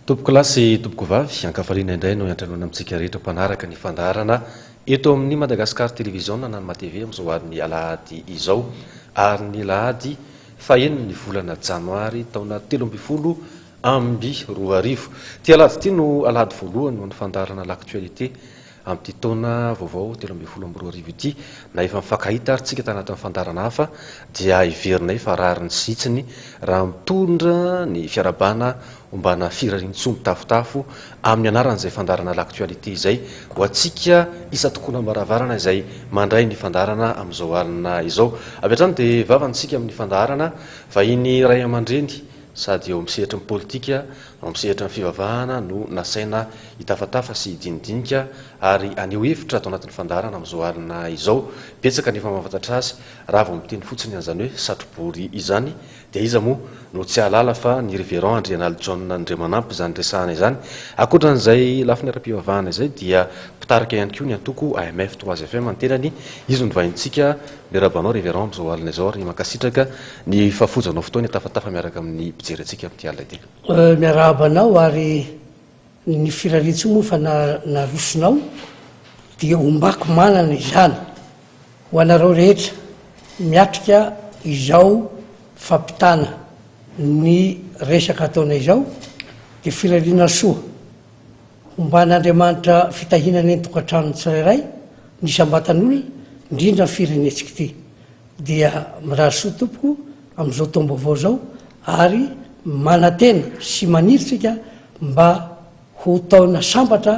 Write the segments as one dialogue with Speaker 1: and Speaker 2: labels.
Speaker 1: Tompokolahy sy tompokovavy, ankafaliana indray no iantranoana amintsika rehetra mpanaraka ny fandaharana eto amin'ny Madagascar Television na ny MaTv amin'izao alin'ny alahady izao ary ny lahady fahenin'ny volana janoary taona 2013. Ity alahady ity no alahady voalohany ho an'ny fandaharana L'actualité amin'ity taona vaovao 2013 ity. Na efa mifankahita ary tsika tanatin'ny fandaharana hafa dia heverinay fa rariny sy hitsiny raha mitondra ny fiarahabana ombana firariantsoa mitafotafo amin'ny anaran'izay fandaharana L'actualité izay ho antsika isan-tokonam-baravarana izay mandray ny fandaharana amin'izao alina izao. Avy hatrany dia vavantsika amin'ny fandaharana vahiny ray aman-dreny sady eo amin'ny sehatry ny politika no amin'ny sehatry ny fivavahana no nasaina hitafatafa sy hidinidinika ary haneho hevitra ato anatin'ny fandaharana amin'izao alina izao. Betsaka ny efa mahafantatra azy raha vao miteny fotsiny an'izany hoe satrobory izany dia iza moa no tsy hahalala fa ny Révérend Andrianaly John Andriamanampy izany resahana izany. Ankoatra an'izay lafiny ara-pivavahana izay dia mpitarika ihany koa ny antoko AMF Trois FM ny tenany. Izy no vahintsika. Miarahaba anao Révérend amin'izao alina izao ary mankasitraka ny fahafoizanao fotoana hitafatafa miaraka amin'ny mpijery antsika amin'ity alina ity.
Speaker 2: Miarahaba anao ary ny firariantsoa moa fa narosonao dia ombako manana izany ho anareo rehetra miatrika izao fampitana ny resaka ataonay izao dia firariana soa Homban'Andriamanitra fitahiana anie ny tokantranon'ny tsirairay, ny isam-batan'olona, indrindra ny firenentsika ity. Dia mirary soa tompoko amin'izao taom-baovao izao ary manantena sy maniry tsika mba ho taona sambatra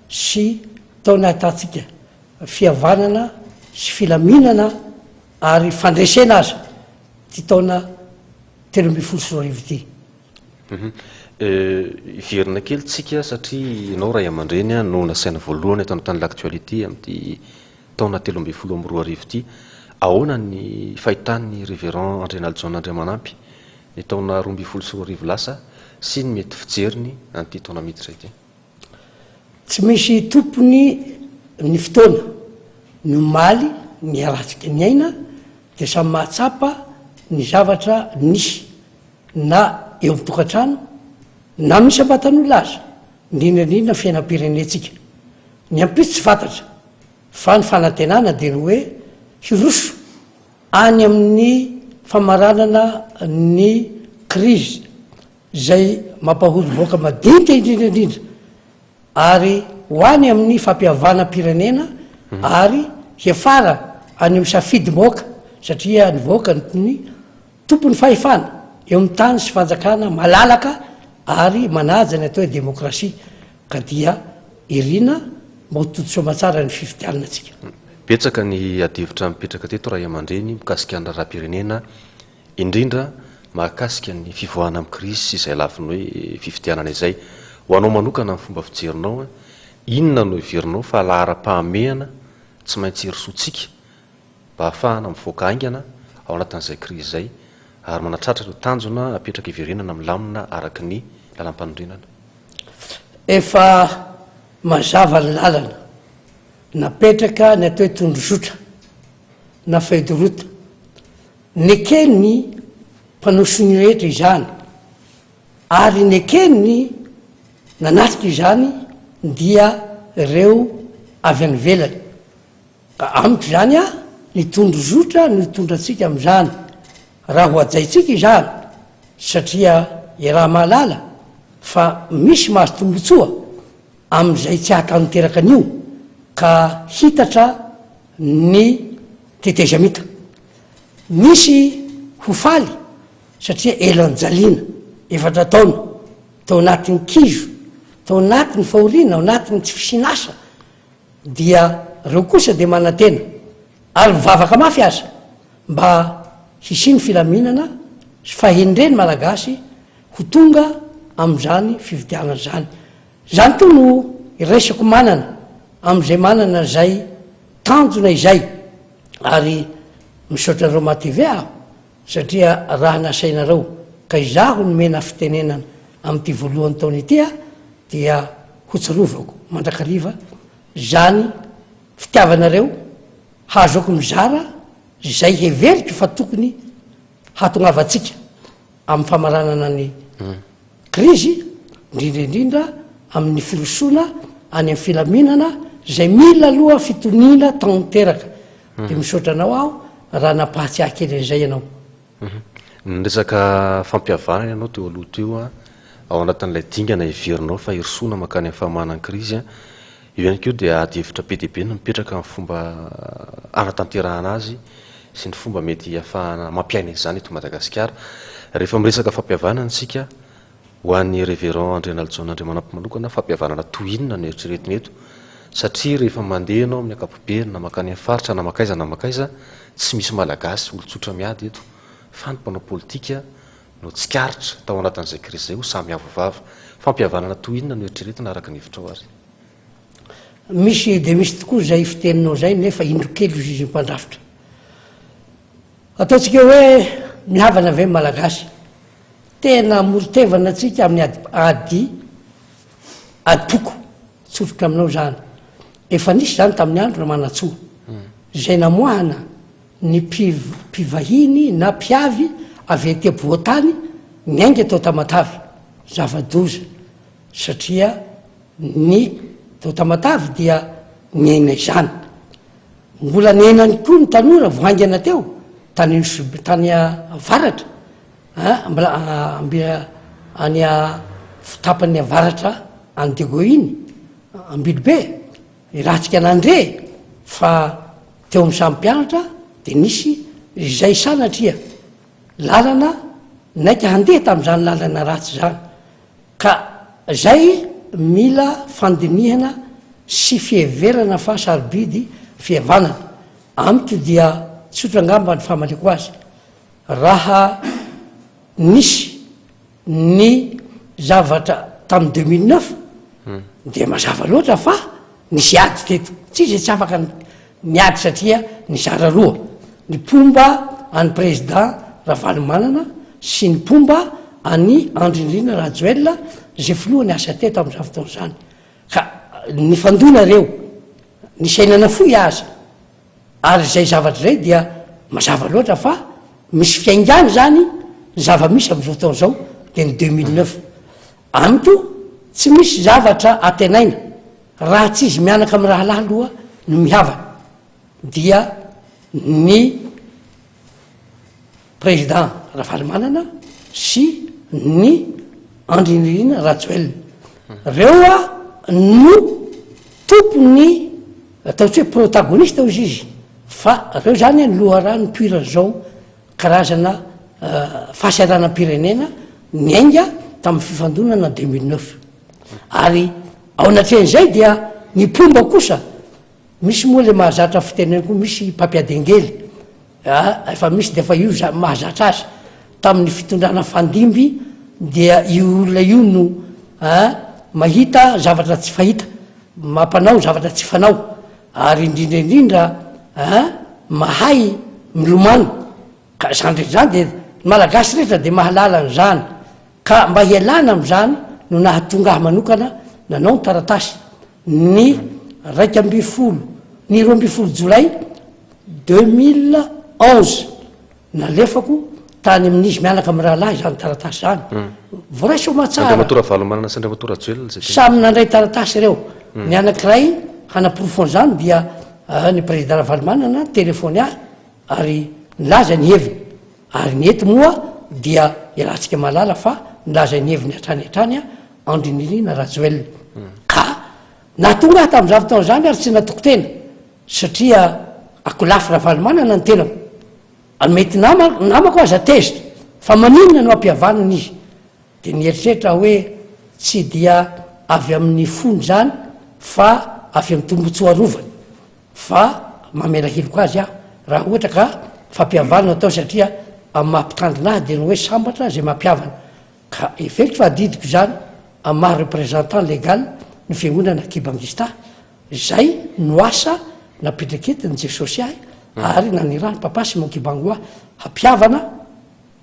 Speaker 2: sy taona ahitantsika fihavanana sy filaminana ary fandresena aza ity taona 2013 ity.
Speaker 1: Hiverina kely tsika satria ianao ray aman-dreny no nasaina voalohany eto anatin'ny l'actualité amin'ity taona 2013 ity. Ahoana ny fahitan'ny Révérend Andrianalijaona Andriamanampy ny taona 2012 lasa sy ny mety fijeriny an'ity taona miditra ity?
Speaker 2: Tsy misy tompony ny fotoana, ny omaly niarahantsika niaina dia samy mahatsapa ny zavatra nisy na eo amin'ny tokantrano na amin'ny isam-batan'olona aza, indrindra indrindra ny fiainam-pirenentsika. Ny ampitso tsy fantatra fa ny fanantenana dia ny hoe hiroso any amin'ny famaranana ny krizy izay mampahory vahoaka madinika indrindra indrindra ary ho any amin'ny fampihavanam-pirenena ary hiafara any amin'ny safidim-bahoaka satria ny vahoaka ny Tompon'ny fahefana eo amin'ny tany sy fanjakana malalaka ary manaja ny atao hoe demokrasia ka dia irina mba ho tody soamatsara ny fifidianana antsika.
Speaker 1: Betsaka ny adihevitra mipetraka teto ray aman-dreny mikasika ny raharaham-pirenena, indrindra mahakasika ny fivoahana amin'ny krizy sy izay lafiny hoe fifidianana izay. Ho anao manokana amin'ny fomba fijerinao, inona no heverinao fa laharam-pahamehana tsy maintsy hirosoantsika mba hahafahana mivoaka haingana ao anatin'izay krizy izay ary manatratra ireo tanjona apetraka hiverenana milamina araka ny lalàmpanorenana.
Speaker 2: Efa mazava ny lalana napetraka ny atao hoe tondrozotra na feuille de route. Neken'ny mpanao sonia rehetra izany ary neken'ny nanatrika izany dia ireo avy any ivelany. Ka amiko izany an, ny tondrozotra no hitondra antsika amin'izany, raha ho hajaintsika izany, satria iaraha-mahalala fa misy mahazo tombotsoa amin'izay tsy hahatanteraka an'io ka hitatra ny tetezamita. Misy ho faly satria ela nijaliana, efatra taona, tao anatin'ny kizo, tao anatin'ny fahoriana, ao anatin'ny tsy fisian'asa, dia reo kosa dia manantena ary mivavaka mafy aza mba hisian'ny filaminana sy fahendren'ny Malagasy ho tonga amin'izany fifidianana izany. Izany koa no iraisako manana amin'izay manana izay tanjona izay ary misaotra Roma TV aho satria raha nasainareo ka izaho nomena fitenenana amin'ity voalohan'ny taona ity aho dia hotsarovako mandrakariva izany fitiavanareo hahazoako mizara izay heveriko fa tokony hahatongavantsika amin'ny famaranana ny krizy. Indrindra indrindra amin'ny firosoana any amin'ny filaminana izay mila aloha fitoniana tanteraka. Dia misaotra anao aho raha nampahatsiahy kely an'izay ianao.
Speaker 1: Niresaka fampihavanana ianao teo aloha teo, ao anatin'ilay dingana heverinao fa hirosoana mankany amin'ny famahana ny krizy. Io ihany koa dia ady hevitra be dia be no mipetraka amin'ny fomba hanatanterahana azy sy ny fomba mety hahafahana mampiaina izany eto Madagasikara. Rehefa miresaka fampihavanana isika, Ho an'ny Révérend Andrianalijaona Andriamanampy manokana, fampihavanana toy inona no eritreretina eto? Satria rehefa mandeha ianao amin'ny ankapobeny na mankany amin'ny faritra na mankaiza na mankaiza, tsy misy Malagasy olon-tsotra miady eto fa ny mpanao politika no tsikaritra tao anatin'izay krizy izay ho samy avo vava. Fampihavanana toy inona no eritreretina araka ny hevitrao ary?
Speaker 2: Misy dia misy tokoa izay fiteninao izay nefa indro kely hozy izy mpandrafitra. Ataontsika hoe mihavana ve ny Malagasy? Tena amoron-tevana antsika amin'ny ady ady adim-poko. Tsofoka aminao izany. Efa nisy izany tamin'ny andro Ramanantsoa. Izay namoahana ny mpivahiny na mpiavy avy aty ampovoan-tany niainga tao Tamatave. Zava-doza satria ny tao Tamatave dia niaina izany. Mbola niainany koa ny tanora vao haingana teo tany Nosy-Be tany avaratra. A, mbola ambi any a tapany avaratra any Diego iny, Ambilobe, iratsika nandre fa teo amin'ny samy mpianatra dia nisy izay sanatria lalana naika handeha tamin'izany lalana ratsy izany. Ka zay mila fandinihana sy fiheverana fa sarobidy fihavanana. Amiko dia tsotra angamba ny famaliako azy. Raha nisy ny zavatra tamin'ny 2009 dia mazava loatra fa nisy ady teto. Tsy izy tsy afaka niady satria nizara roa, ny mpomba an'i Président Ravalomanana sy ny mpomba an'i Andry Nirina Rajoelina izay filoha niasa teto amin'izany fotoana izany. Ka nifandona ireo, nisy aina nafoy aza. Ary izay zavatra izay dia mazava loatra fa misy fiaingàna izany ny zava-misy amin'izao fotoana izao dia ny 2009. Amiko tsy misy zavatra antenaina raha tsy izy mianaka mirahalahy aloha no mihavana dia ny Président Ravalomanana sy ny Andry Nirina Rajoelina. Reo a no tompony atao tsy hoe protagoniste hozy izy fa reo zany ny loharano nipoiran'izao karazana fahasahiranam-pirenena niainga tamin'ny fifandonana 2009. Ary ao anatrehan'izay dia ny mpomba kosa Misy moa le mahazatra fitenena koa misy mpampiady angely a, efa misy de efa io za mahazatra azy tamin'ny fitondrana fandimby dia io olona io no a mahita zavatra tsy fahita, mampanao zavatra tsy fanao ary indrindra indrindra a mahay milomano ka izany rehetra izany dia ny malagasy rehetra dia mahalala an'izany. Ka mba hialana amin'izany no nahatonga ahy manokana nanao ny taratasy ny 11 ny 12 jolay 2011 nalefako tany amin'izy mianaka mirahalahy izany taratasy izany. Voaray soamatsara.
Speaker 1: Andriamatoa Ravalomanana sy Andriamatoa Rajoelina izay tena.
Speaker 2: Samy nandray taratasy ireo. Ny anankiray hanaporofo an'izany dia ny président Ravalomanana téléphone ahy ary nilaza ny heviny. Ary ny eto moa dia iarahantsika mahalala fa nilaza ny heviny hatrany hatrany Andry Nirina Rajoelina. Ka nahatonga ahy tamin'izany fotoana izany ary tsy natoky tena satria akolafy Ravalomanana ny tenako. Ary mety nama, namako aza tezitra fa maninona no ampihavanina izy. Dia nieritreritra aho hoe tsy dia avy amin'ny fony izany fa avy amin'ny tombotsoa arovany. Fa mamela heloka azy aho raha ohatra ka fampihavanana atao satria amin'ny maha mpitandrina ahy dia ny hoe sambatra izay mampihavana ka heveriko fa adidiko izany amin'ny maha représentant légal ny fiangonana kibangista izay no asa napetraketin'i Jesosy ahy ary nanirahan'i Papa Simon Kibangu ahy hampihavana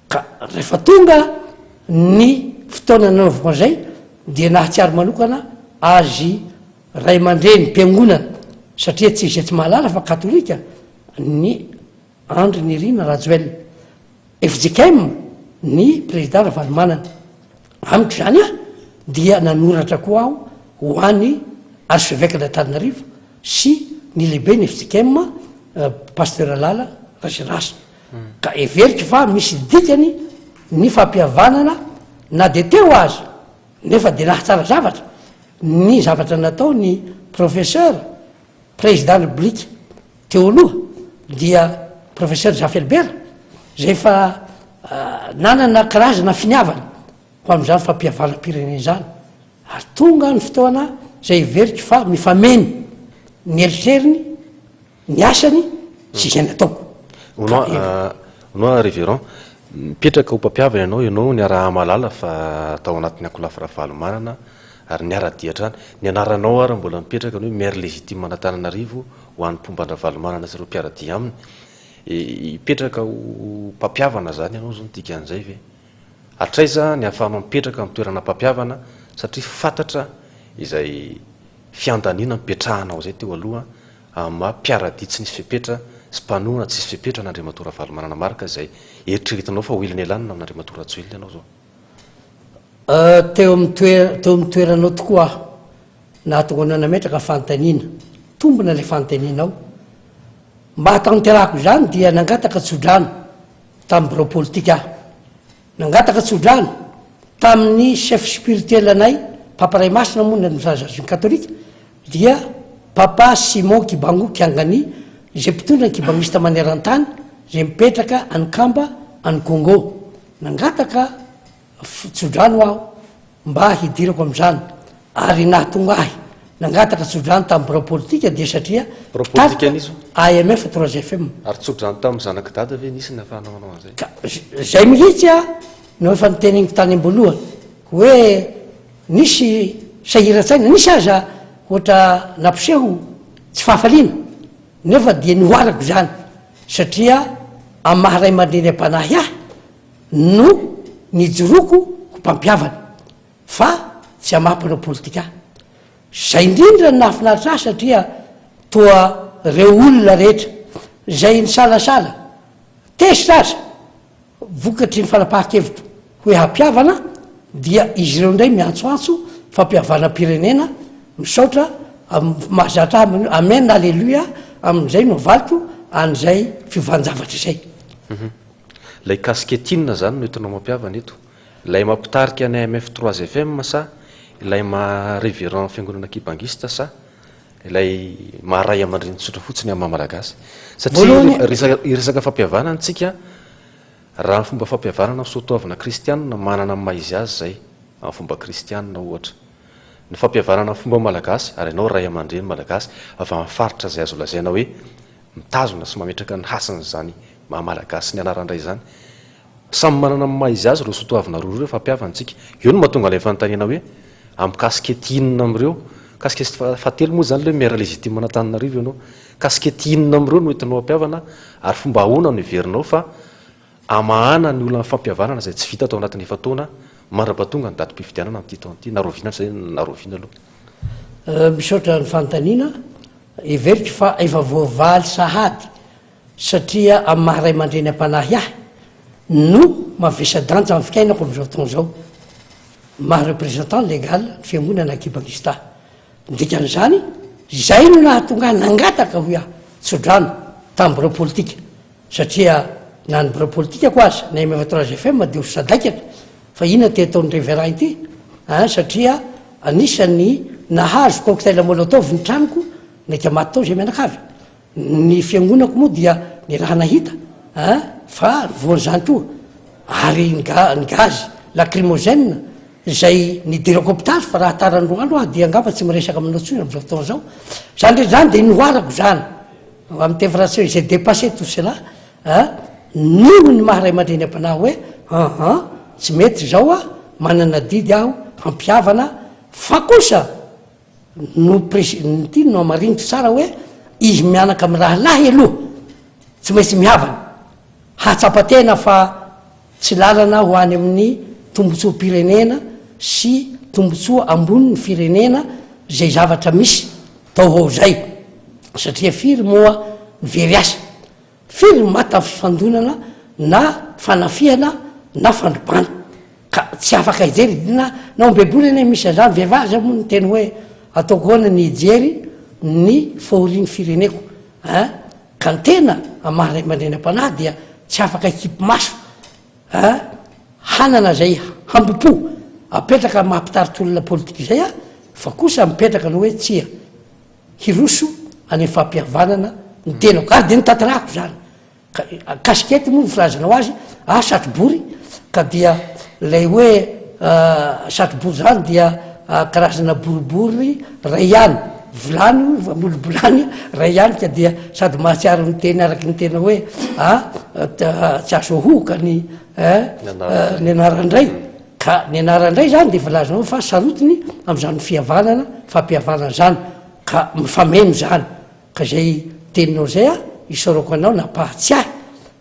Speaker 2: ka rehefa tonga ny fotoana nanaovako an'izay dia nahatsiaro manokana azy Ray aman-dreny mpiangonana satria tsy izay tsy mahalala fa katolika ny Andry Nirina Rajoel. Fjkm ny Président Ravalomanana. Amiko izany an! dia nanoratra koa aho ho an'ny Archevêque d'Antananarivo sy ny lehiben'ny fjkm Pasteur Lala Raserasa. Ka heveriko fa misy dikany ny fampihavanana na dia teo aza nefa dia nahatsara zavatra ny zavatra natao ny Professeur Président République teo aloha dia Professeur Zafy Albert izay efa nanana karazana finiavana ho amin'izany fampihavanam-pirenena izany ary tonga ny fotoana izay heveriko fa mifameno ny eritreriny, ny asany sy izay nataoko.
Speaker 1: Hono Révérend, mipetraka ho mpampihavana ianao, ianao niaraha-mahalala fa tao anatin'ny ankolafy Ravalomanana ary niara-dia hatrany. Ny anaranao ary mbola mipetraka ny hoe maire légitime an'Antananarivo ho an'ny mpomba an-dRavalomanana sy ireo mpiara-dia aminy. Hipetraka ho mpampihavana izany ianao izao ny dikan'izay ve? Hatraiza ny ahafahanao mipetraka amin'ny toerana mpampihavana satria fantatra izay fiandaniana nipetrahanao izay teo aloha amin'ny maha mpiara-dia tsy nisy fepetra sy mpanohana tsisy fepetra an'Andriamatoa Ravalomanana Marc izay eritreretinao fa ho elanelanina amin'Andriamatoa Rajoelina ianao izao?
Speaker 2: Teo amin'ny toe, teo amin'ny toeranao tokoa aho nahatonga anao nametraka fanontaniana. Tombina ilay fanontanianao. Mba hahatanterahako izany dia nangataka tsodrano tamin'ny birao politika aho. Nangataka tsodrano tamin'ny chef spirituel anay, Papa Ray Masina moa ny ny katolika, dia Papa Simon Kibangu Kiangani izay mpitondra ny kibangista maneran-tany izay mipetraka any Kamba any Congo. Nangataka tsodrano aho mba hidirako amin'izany ary nahatonga ahy nangataka tsodrano tamin'ny birao politika dia satria
Speaker 1: Birao politika an'iza?
Speaker 2: AMF 3 FM.
Speaker 1: Ary tsodrano tamin'ny zanak'i Dada ve nisy ny ahafahanao manao an'izay?
Speaker 2: Ka zay mihitsy aho no efa noteneniko tany am-boalohany hoe nisy sahiran-tsaina, nisy aza ohatra nampiseho tsy fahafaliana nefa dia nihoarako izany satria amin'ny maha ray aman-dreny am-panahy ahy no nijoroako ho mpampihavana fa tsy hamaha mpanao politika ahy. Izay indrindra no nahafinaritra ahy satria toa ireo olona rehetra izay nisalasala, tezitra aza vokatry ny fanapahan-kevitro hoe hampihavana dia izy ireo indray miantsoantso fampihavanam-pirenena, misaotra mahazatra ahy amen aleluia amin'izay no avaliko an'izay fiovan-javatra izay.
Speaker 1: Ilay casquette inona izany no entinao mampihavana eto? Ilay mampitarika ny AMF trois FM sa ilay maha reverend fiangonana kibangista sa ilay maha ray aman-dreny tsotra fotsiny amin'ny maha malagasy? Satria resaka hiresaka fampihavanana tsika, raha ny fomba fampihavanana ny soatoavina kristianina manana ny maha izy azy izay, amin'ny fomba kristianina ohatra. Ny fampihavanana ny fomba malagasy, ary ianao ray aman-dreny malagasy avy amin'ny faritra izay azo lazaina hoe mitazona sy mametraka ny hasin'izany maha malagasy ny anaran-dray izany. Samy manana ny maha izy azy ireo soatoavina roa ireo rehefa hampihavana antsika. Eo no mahatonga ilay fanontaniana hoe amin'ny kasikety inona amin'ireo, kasikety fahatelo moa izany ilay hoe maire légitime an'Antananarivo ianao, kasikety inona amin'ireo no entinao hampihavana ary fomba ahoana no heverinao fa hamahana ny olan'ny fampihavanana izay tsy vita tao anatin'ny efa-taona mandra-pahatonga ny datim-pifidianana amin'ity taona ity na rahoviana izay na rahoviana
Speaker 2: aloha. Misaotra ny fanontaniana. Heveriko fa efa voavaly sahady satria amin'ny maha ray aman-dreny am-panahy ahy no mavesa-danja amin'ny fikainako amin'izao fotoana izao, maha représentant légal ny fiangonana Kibangista. Ny dikan'izany, izay no nahatonga ahy nangataka hoy aho tsodrano tamin'ny birao politika satria na ny birao politikako aza na MF 3 FM dia ho sadaikatra fa inona ity ataon'ny Révérend ity an satria anisan'ny nahazo cocktail molotov ny tranoko naika maty tao izay mianakavy. Ny fiangonako moa dia niaraha nahita an fa voan'izany koa ary ny ga- ny gaz lacrymogène izay nidirako hopitaly fa raha tara ny roa andro aho dia angamba tsy miresaka aminao intsony amin'izao fotoana izao. Izany rehetra izany dia nihoarako izany amin'ny teny frantsay hoe j'ai dépassé tout cela an noho ny maha ray aman-dreny am-panahy hoe an an tsy mety izao aho manana adidy aho hampihavana fa kosa No presi ity no hamariniko tsara hoe izy mianaka mirahalahy aloha tsy maintsy mihavana, hahatsapa tena fa tsy lalana ho any amin'ny tombotsoam-pirenena sy tombotsoa ambonin'ny firenena izay zavatra misy tao ho ao izay satria firy moa ny very asa, firy ny maty tamin'ny fifandonana na fanafihana na fandrobana ka. tsy afaka hijery na na ao am-baiboly anie misy an'izany, vehivavy aza moa niteny hoe ataoko ahoana ny hijery ny fahorian'ny fireneko ein, ka ny tena amin'ny maha ray aman-dreny am-panahy dia tsy afaka hikipy maso ein, hanana izay hambom-po apetraka amin'ny maha mpitari-tolona politika izay aho fa kosa mipetraka ny hoe tsia hiroso any amin'ny fampihavanana ny tenako ary dia notanterahako izany. Casquette moa ny filazanao azy, ah satrobory, ka dia ilay hoe satrobory zany dia karazana boribory ray ihany, vilany io, molobolany ray ihany ka dia sady mahatsiaro ny teny araky ny tena hoe ah tsy azo ahohoka ny ny anaran-dray, ka ny anaran-dray zany dia filazanao fa sarotiny amin'izany fihavanana, fampihavanana zany, ka mifameno zany. Ka izay teninao izay aho isaorako anao nampahatsiahy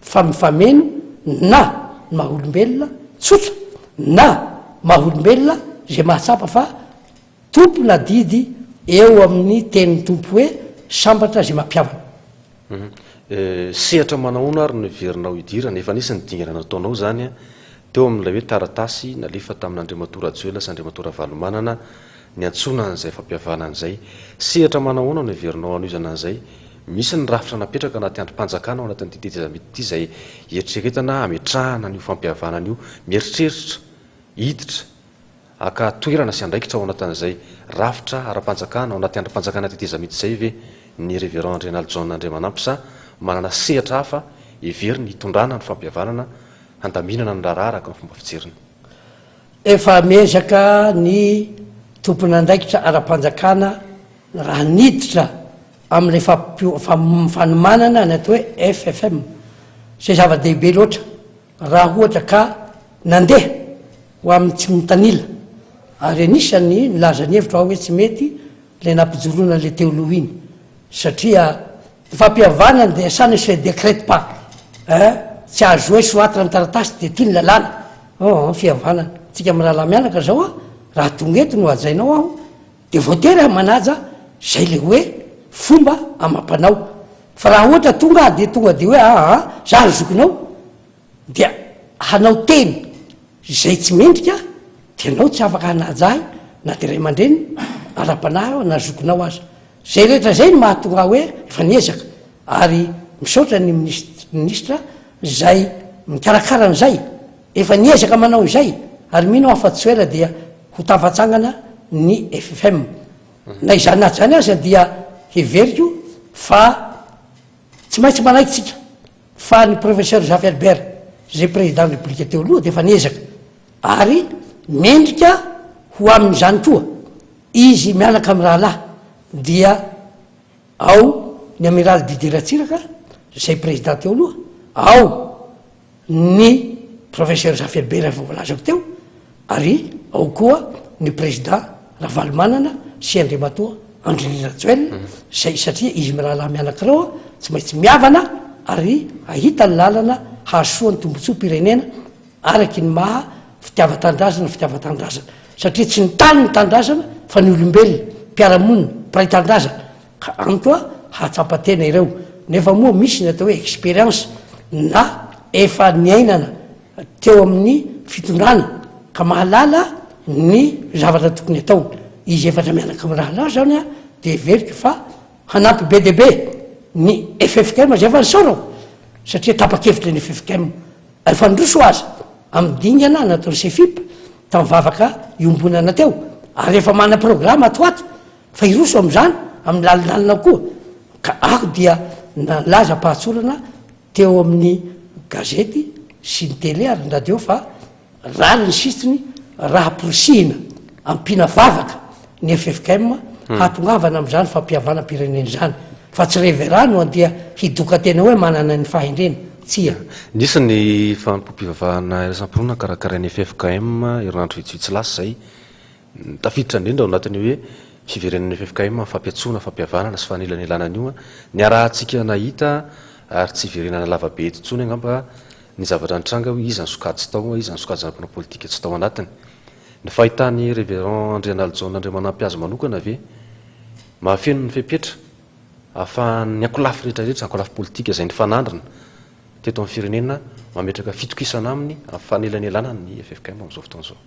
Speaker 2: fa mifameno na ny maha olombelona tsotra na maha olombelona izay mahatsapa fa tompon'adidy eo amin'ny tenin'ny Tompo hoe sambatra izay mampihavana.
Speaker 1: Sehatra manahoana ary no heverinao hidirana? Efa nisy ny dingana nataonao izany teo amin'ilay hoe taratasy nalefa tamin'Andriamatoa Rajoelina sy Andriamatoa Ravalomanana niantsoana an'izay fampihavanana izay. Sehatra manahoana no heverinao hanohizana an'izay? Misy ny rafitra napetraka anaty andrim-panjakana ao anatin'ity tetezamita ity izay hieritreretana hametrahana an'io fampihavanana io. Mieritreritra hiditra haka toerana sy andraikitra ao anatin'izay rafitra ara-panjakana ao anaty andrim-panjakana tetezamita izay ve ny Révérend Andrianalijaona Andriamanampy sa manana sehatra hafa heveriny hitondrana ny fampihavanana handaminana ny raharaha araka ny fomba fijeriny?
Speaker 2: Efa miezaka ny tompon'andraikitra ara-panjakana raha niditra amin'ilay fanomanana ny atao hoe FFM, izay zava-dehibe loatra raha ohatra ka nandeha ho amin'ny tsy mitanila, ary anisan'ny nilaza ny hevitro aho hoe tsy mety ilay nampijoroana an'ilay teo aloha iny satria Ny fampihavanana dia ça ne se decrete pas eh, tsy azo hoe soratana amin'ny taratasy dia ity ny lalàna, oh fihavanana, tsika mirahalahy mianaka zao an, raha tonga eto no hajainao aho dia voatery aho manaja zay le hoe fomba amam-panao, fa raha ohatra tonga aho dia tonga dia hoe aa za ry zokinao dia hanao teny izay tsy mendrika dia ianao tsy afaka hanaja ahy na dia ray aman-dreny ara-panahy aho na zokinao aza. Izay rehetra izay no mahatonga ahy hoe efa niezaka ary misaotra ny minisitra izay mikarakara an'izay, efa niezaka manao izay ary mino aho fa tsy ho ela dia ho tafatsangana ny ffm. Na izany na tsy izany aza dia heveriko fa tsy maintsy manaiky tsika fa ny professeur Zafy Albert izay président Repoblika teo aloha dia efa niezaka ary mendrika ho amin'izany koa. Izy mianaka mirahalahy dia ao ny Amiraly Didier Ratsiraka izay président teo aloha, ao ny Professeur Zafy Albert efa voalazako teo ary ao koa ny président Ravalomanana sy Andriamatoa Andry Rajoelina izay satria izy mirahalahy mianaka ireo tsy maintsy mihavana ary hahita ny lalana hahasoa ny tombotsoam-pirenena araky ny maha fitiavan-tanindrazana fitiavan-tanindrazana satria tsy ny tany ny tanindrazana fa ny olombelona mpiara-monina mpiray tanindrazana ka amiko a hahatsapa tena ireo nefa moa misy ny atao hoe expérience na efa niainana teo amin'ny fitondrana ka mahalala ny zavatra tokony atao izy efatra mianaka mirahalahy zany a de heveriko fa hanampy be dia be ny ffkm zay efa nisaorako satria tapa-kevitra ny ffkm Efa niroso aza amin'ny dingana nataon'ny Sefip tamin'ny vavaka iombonana teo ary efa manana programa ato ho ato fa hiroso amin'izany amin'ny lalindalina koa ka aho dia nalaza am-pahatsorana teo amin'ny gazety sy ny tele ary ny radio fa Rariny sisiny raha porisihina ampiana vavaka ny ffkm hahatongavana amin'izany fampihavanam-pirenena izany fa tsy Reverend no andeha hidoka tena hoe manana ny fahendrena. Tsia.
Speaker 1: Nisy ny fanompoam-pivavahana iraisam-pinoana karakarain'ny ffkm herinandro vitsivitsy lasa izay. Tafiditra indrindra ao anatin'io hoe fiverenan'ny ffkm amin'ny fampiantsoana fampihavanana sy fanelanelanana io. Niarahantsika nahita ary tsy hiverenana lavabe eto intsony angamba ny zavatra nitranga hoe iza ny sokajy tao, iza ny sokajina mpanao politika tsy tao anatiny. Ny fahitan'i Révérend Andrianalijaona Andriamanampy azy manokana ve mahafeno ny fepetra ahafahan'ny ankolafy rehetra rehetra, ankolafy politika izay nifanandrina teto amin'ny firenena. Mametraka fitokisana aminy amin'ny fanelanelanany ny ffkm amin'izao fotoana izao.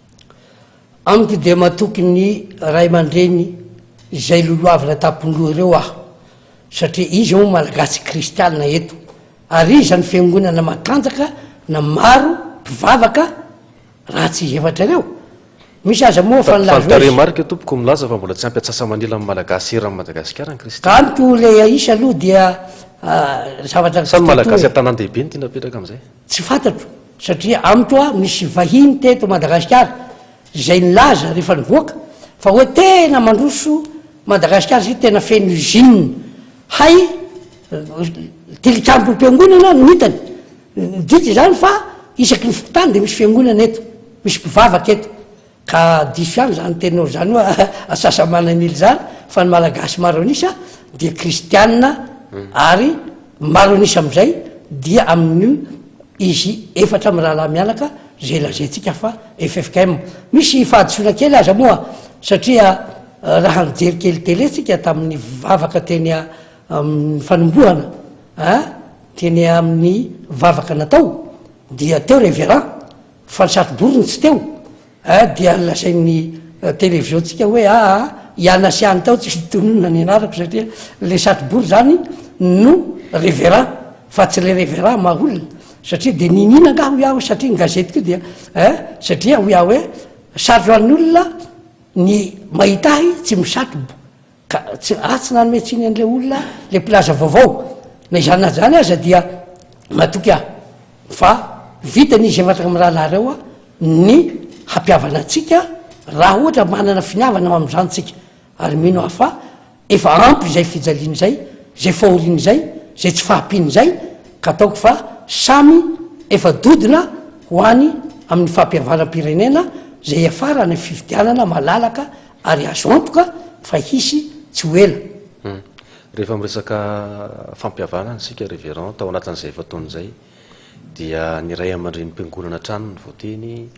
Speaker 2: Amiko dia matoky ny ray aman-dreny izay lolohavina tampon-doha ireo aho satria iza moa Malagasy kristianina eto ary iza ny fiangonana matanjaka na maro mpivavaka raha tsy izy efatra ireo? Misy aza moa fa
Speaker 1: Fa
Speaker 2: nilaza
Speaker 1: ny
Speaker 2: hoe
Speaker 1: tarehimarika tompoko milaza fa mbola tsy ampy atsasa-manila amin'ny Malagasy eran'i Madagasikara ny
Speaker 2: Ka
Speaker 1: kristiana.
Speaker 2: amiko ilay isa aloha dia zavatra
Speaker 1: Sa ny
Speaker 2: kitoatoa
Speaker 1: Malagasy
Speaker 2: e.
Speaker 1: an-tanàn-dehibe no tiana apetraka amin'izay?
Speaker 2: Tsy fantatro satria amiko a misy vahiny teto Madagasikara izay nilaza rehefa nivoaka fa hoe tena mandroso Madagasikara satria tena feno usine hay tilikambom-piangonana no hitany. Midika izany fa isaky ny fokontany dia misy fiangonana eto, misy mpivavaka eto. Ka diso ihany izany teninao izany hoe asasamanan'ila izany fa ny Malagasy maro an'isa dia kristianina ary maro an'isa amin'izay dia amin'io izy efatra mirahalahy mianaka izay lazaintsika fa ffkm. Misy fahadisoana kely aza moa satria raha nijery kely télé tsika tamin'ny vavaka teny amin'ny fanombohana a, teny amin'ny vavaka natao dia teo Révérend fa ny satrobory no tsy teo a, dia lazain'ny télévision-tsika hoe aa i Anna sy Anny tao tsy tononina ny anarako satria le satrobory zany no Révérend fa tsy le Révérend maha olona satria dia niniana angaha hoy aho satria ny gazety koa dia eh satria hoy aho hoe sarotra ho an'ny olona ny mahita ahy tsy misatrobo Ka tsy aho tsy nanome tsiny an'ilay olona ilay mpilaza vaovao. Na izany na izany aza dia matoky aho fa vitan'izy efatra mirahalahy ireo ny hampihavana antsika raha ohatra manana finiavana ho amin'izany tsika. Ary mino aho fa efa ampy izay fijaliana izay, izay fahoriana izay, izay tsy fahampiana izay ka ataoko fa samy efa dodona ho any amin'ny fampihavanam-pirenena izay hiafara any amin'ny fifidianana malalaka Ary azo antoka fa hisy tsy ho ela.
Speaker 1: Hum. Rehefa miresaka fampihavanana isika Révérend, tao anatin'izay efa-taona izay dia ny ray aman-drenim-piangonana hatrany no voateny,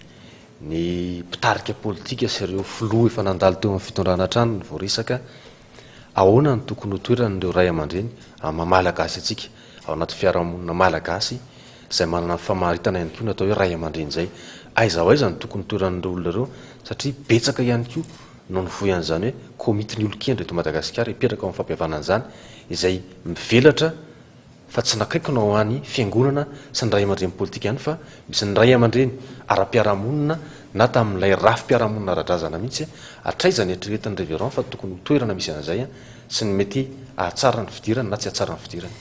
Speaker 1: ny mpitarika politika sy ireo filoha efa nandalo teo amin'ny fitondrana hatrany no voaresaka. Ahoana no tokony ho toeran'ireo ray aman-dreny amin'ny maha Malagasy antsika ao anaty fiarahamonina malagasy izay manana ny famaritana ihany koa ny atao hoe ray aman-dreny izay? Aiza ho aiza no tokony toeran'ireo olona ireo satria betsaka ihany koa no nivoy an'izany hoe komitin'ny olon-kendry eto Madagasikara hipetraka ao amin'ny fampihavanana izany izay mivelatra fa tsy nakaikina ho any fiangonana sy ny ray aman-dreny politika ihany fa misy ny ray aman-dreny ara-piarahamonina na tamin'ilay rafi-piarahamonina ara-drazana mihitsy hatraiza ny eritreretin'ny Révérend fa tokony ho toerana misy an'izay sy ny mety hahatsara ny fidirany na tsy hahatsara ny fidirany.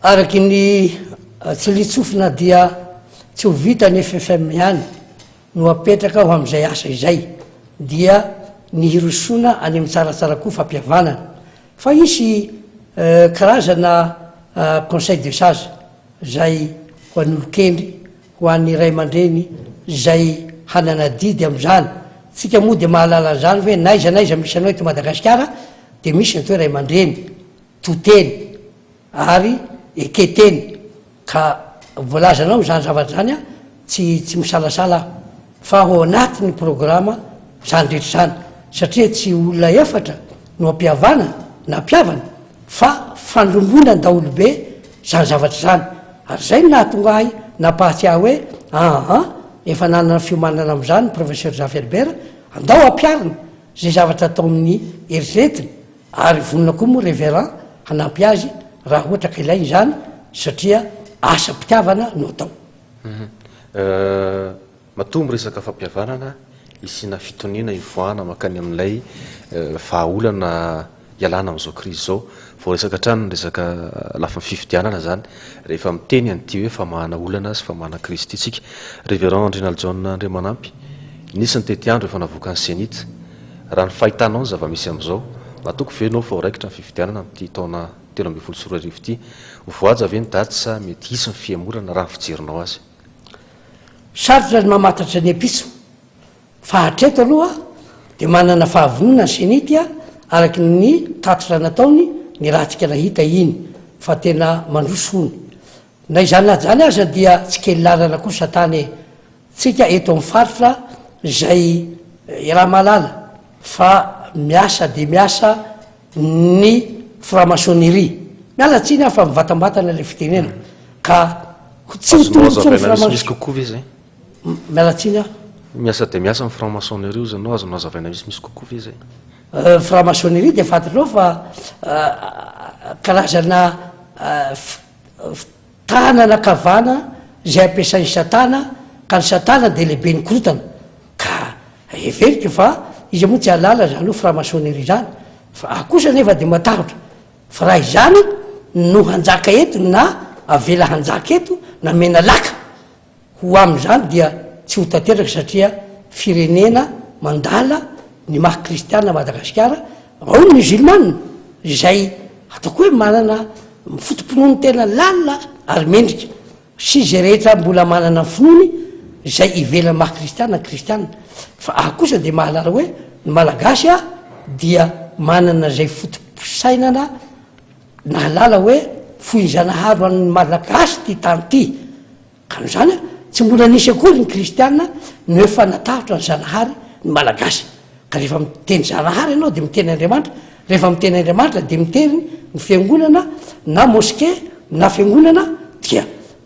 Speaker 2: Araky ny tsiliantsofina dia tsy ho vita ny ffm ihany no apetraka ho amin'izay asa izay dia ny hirosoana any amin'ny tsaratsara koa fampihavanana fa hisy karazana conseil de sage zay ho an'olon-kendry ho an'ny ray aman-dreny zay hanana adidy amin'izany tsika moa dia mahalala an'izany hoe n'aiza n'aiza misy anao eto Madagasikara dia misy ny atao hoe ray aman-dreny to teny ary eke teny ka voalazanao izany zavatra izany an, tsy tsy misalasala aho fa ao anatin'ny programa izany rehetra izany satria tsy olona efatra no ampihavana na ampihavana fa fandrombonan daholobe izany zavatra izany ary izay no nahatonga ahy nampahatsiahy hoe aa efa nanana fiomanana amin'izany ny professeur Zafy Albert andao ampiharina izay zavatra ataon'ny eritreretina Ary vonona koa moa Révérend hanampy azy raha ohatra ka ilaina izany satria asam-pitiavana no atao.
Speaker 1: Matoa miresaka fampihavanana, hisiana fitoniana hivoahana mankany amin'ilay vahaolana hialana amin'izao krizy izao. Voaresaka hatrany ny resaka lafiny fifidianana izany rehefa miteny an'ity hoe famahana olana sy famahana krizy ity isika. Révérend Andrianalijaona Andriamanampy, nisy ny tetiandro efa navoakan'ny Cenit. Raha ny fahitanao ny zava-misy amin'izao, matoky ve ianao fa ho raikitra ny fifidianana amin'ity taona 2013 ity? Ho voahaja ve ny daty sa mety hisy ny fihemorana raha ny fijerinao azy?
Speaker 2: Sarotra ny mamantatra ny ampitso fa hatreto aloha dia manana fahavonona ny Cenit araka ny tatitra nataony ny ratsika nahita iny fa tena mandroso hono. Na izany na izany aza dia tsy kely lalana koa satana e! Tsika eto amin'ny faritra izay iaraha-mahalala fa miasa dia miasa ny franc-maçonnerie. Miala tsiny aho fa mivatambatana ilay fitenena ka. Tsy ho
Speaker 1: Azonao
Speaker 2: tombontsoan'ny
Speaker 1: hazavaina
Speaker 2: franc-maçon.
Speaker 1: misimisy kokoa ve izay?
Speaker 2: Miala tsiny aho.
Speaker 1: Miasa dia miasa ny franc-maçonnerie hozy ianao, azonao hazavaina misimisy kokoa ve izay?
Speaker 2: Franc-maçonnerie dia fantatrao fa karazana tanana ankavana izay ampiasain'i Satana, ka ny Satana dia lehiben'ny korontana. Ka heveriko fa iza moa tsy hahalala izany hoe franc-maçonnerie izany, fa aho kosa anefa dia matahotra fa raha izany no hanjaka eto na avela hanjaka eto na mena laka ho amin'izany dia tsy ho tanteraka satria firenena mandala ny maha kristiana Madagasikara, ao ny musulmane izay ataoko hoe manana foto-pinoany tena lalina ary mendrika. Sy izay rehetra mbola manana ny finoany izay ivelan'ny maha kristiana ny kristiana. Fa aho kosa dia mahalala hoe ny malagasy aho dia manana izay foto-pisainana nahalala hoe foin'i Zanahary ho an'ny malagasy ity tany ity. Ka noho izany tsy mbola nisy akory ny kristiana no efa natahotra an'i Zanahary ny malagasy. Ka rehefa miteny Zanahary ianao dia miteny Andriamanitra, rehefa miteny Andriamanitra dia miteny ny fiangonana na mosquée na fiangonana dia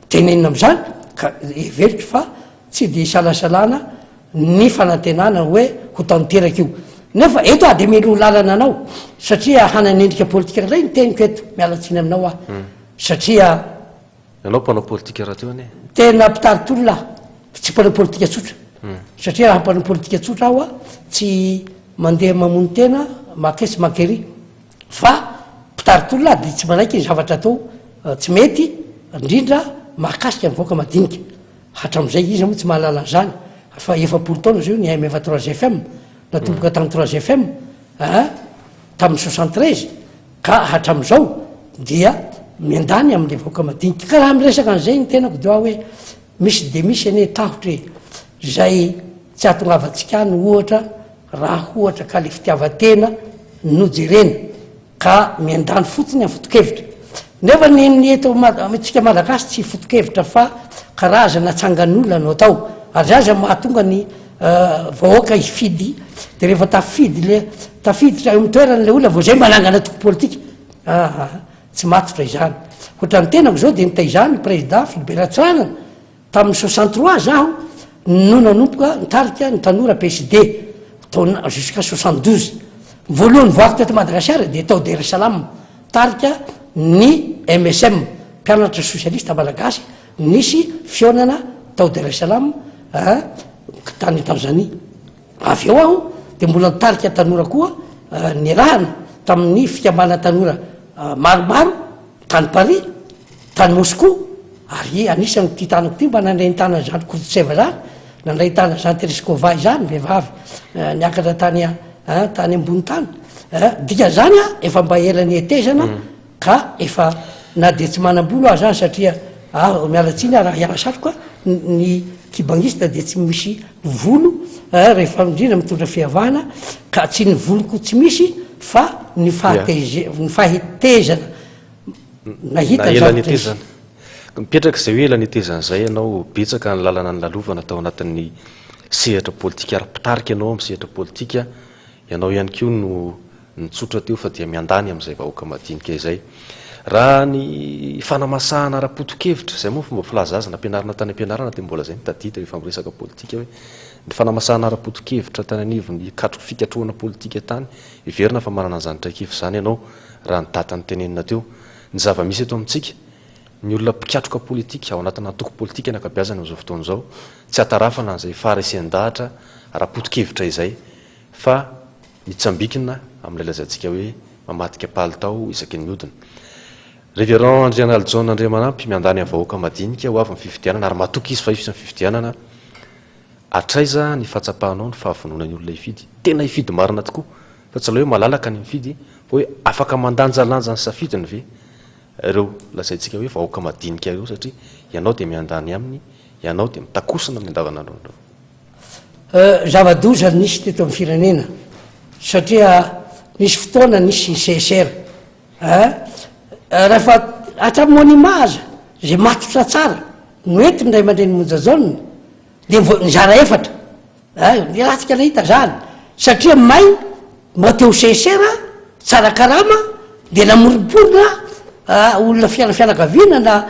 Speaker 2: tenenina amin'izany ka heveriko fa tsy dia isalasalana ny fanantenana hoe ho tanteraka io. Nefa eto aho dia mialoha lalana anao satria hanana endrika politika indray ny teniko eto, miala tsiny aminao aho satria.
Speaker 1: Ianao mpanao politika rahateo anie.
Speaker 2: Tena mpitari-tolona aho, tsy mpanao politika tsotra. Satria raha mpanao politika tsotra aho tsy mandeha mamono tena maketsy makery. Fa mpitari-tolona aho dia tsy manaiky ny zavatra atao tsy mety, indrindra mahakasika ny vahoaka madinika. Hatramin'izay iza moa tsy mahalala an'izany fa 40 taona izao ny AMF 3 FM, natomboka tamin'ny 3 FM tamin'ny 73. Ka hatramin'izao dia miandany amin'ilay vahoaka madinika. Ka raha miresaka an'izay ny tenako dia hoe misy dia misy anie tahotra e! Izay tsy hahatongavantsika any ohatra raha ohatra ka ilay fitiavan-tena no jerena ka miandany fotsiny amin'ny foto-kevitra. Nefa ny ny eto amintsika Malagasy tsy foto-kevitra fa karazana tsangan'olona no atao. Ary izay aza mahatonga ny vahoaka hifidy de rehefa tafidy le tafiditra eo amin'ny toerany le olona vao zay manangana antoko politika aa tsy matotra izany ohatran'ny tenako zao de nitaizany président Philibert Ratsiranana tamin'ny 63 zaho no nanomboka nitarika ny tanora PSD taona jusqu'à 72 voalohany voako teto Madagasikara de tao Dar es Salaam tarika ny MSM mpianatra sosialista malagasy Nisy fihaonana tao Dar es Salaam tany Tanzania. Avy eo aho dia mbola nitarika tanora koa niarahana tamin'ny fikambanana tanora maromaro tany Paris, tany Moscou, ary anisan'ity tanako ity mba nandray an-tanana izany Kourtsev izany, nandray an-tanana izany Tereshkova izany, vehivavy niakatra tany tany ambony tany. Dikan'izany efa mba ela nihetezana. Ka efa na dia tsy manam-bolo aza aho satria aho miala tsiny aho raha hiala satroka, ny kibangista dia tsy misy volo rehefa indrindra mitondra fihavahana ka tsy ny voloko tsy misy fa ny fahateze- ny fahetezana nahita
Speaker 1: Na
Speaker 2: ny
Speaker 1: ela
Speaker 2: zavatra nisy.
Speaker 1: nitezana. Mipetraka izay hoe ela nitezana izay ianao, betsaka ny lalana nilalovana tao anatin'ny sehatra politika ary mpitarika ianao amin'ny sehatra politika, ianao ihany koa no nitsotra teo fa dia miandany amin'izay vahoaka madinika izay. Raha ny fanamasahana ara-poto-kevitra, izay moa ny fomba filaza azy nampianarina tany am-pianarana dia mbola izay no tadidy rehefa miresaka politika hoe ny fanamasahana ara-poto-kevitra tany anivon'ny katro fikatrohana politika tany, heverina fa manana an'izany traikefa izany ianao raha ny data notenenina teo. Ny zava-misy eto amintsika, ny olona mpikatroka politika ao anatina antoko politika ny ankabeazany amin'izao fotoana izao, tsy ahatarafana an'izay faharesen-dahatra ara-poto-kevitra izay fa mitsambikina amin'ilay lazaintsika hoe mamadika palitao isaky ny mihodina. Révérend Andrianalijaona Andriamanampy miandany amin'ny vahoaka madinika ho avy ny fifidianana ary matoky izy fa hisy ny fifidianana. Hatraiza ny fahatsapanao ny fahavononan'ny olona hifidy? Tena hifidy marina tokoa fa tsy ilay hoe malalaka ny mifidy fa hoe afaka mandanjalanja ny safidiny ve ireo lazaintsika hoe vahoaka madinika ireo satria ianao dia miandany aminy, ianao dia mitakosina amin'ny andavanandron'ireo.
Speaker 2: Zava-doza nisy teto amin'ny firenena satria nisy fotoana nisy ny CSR eh, rehefa hatramin'ny monument aza izay matotra tsara no entin'ny ray aman-dreny Monja Jaona dia nizara efatra eh, nilatsika nahita zany satria may mba teo CSR tsara karama dia namoromporona. olona fianakaviana na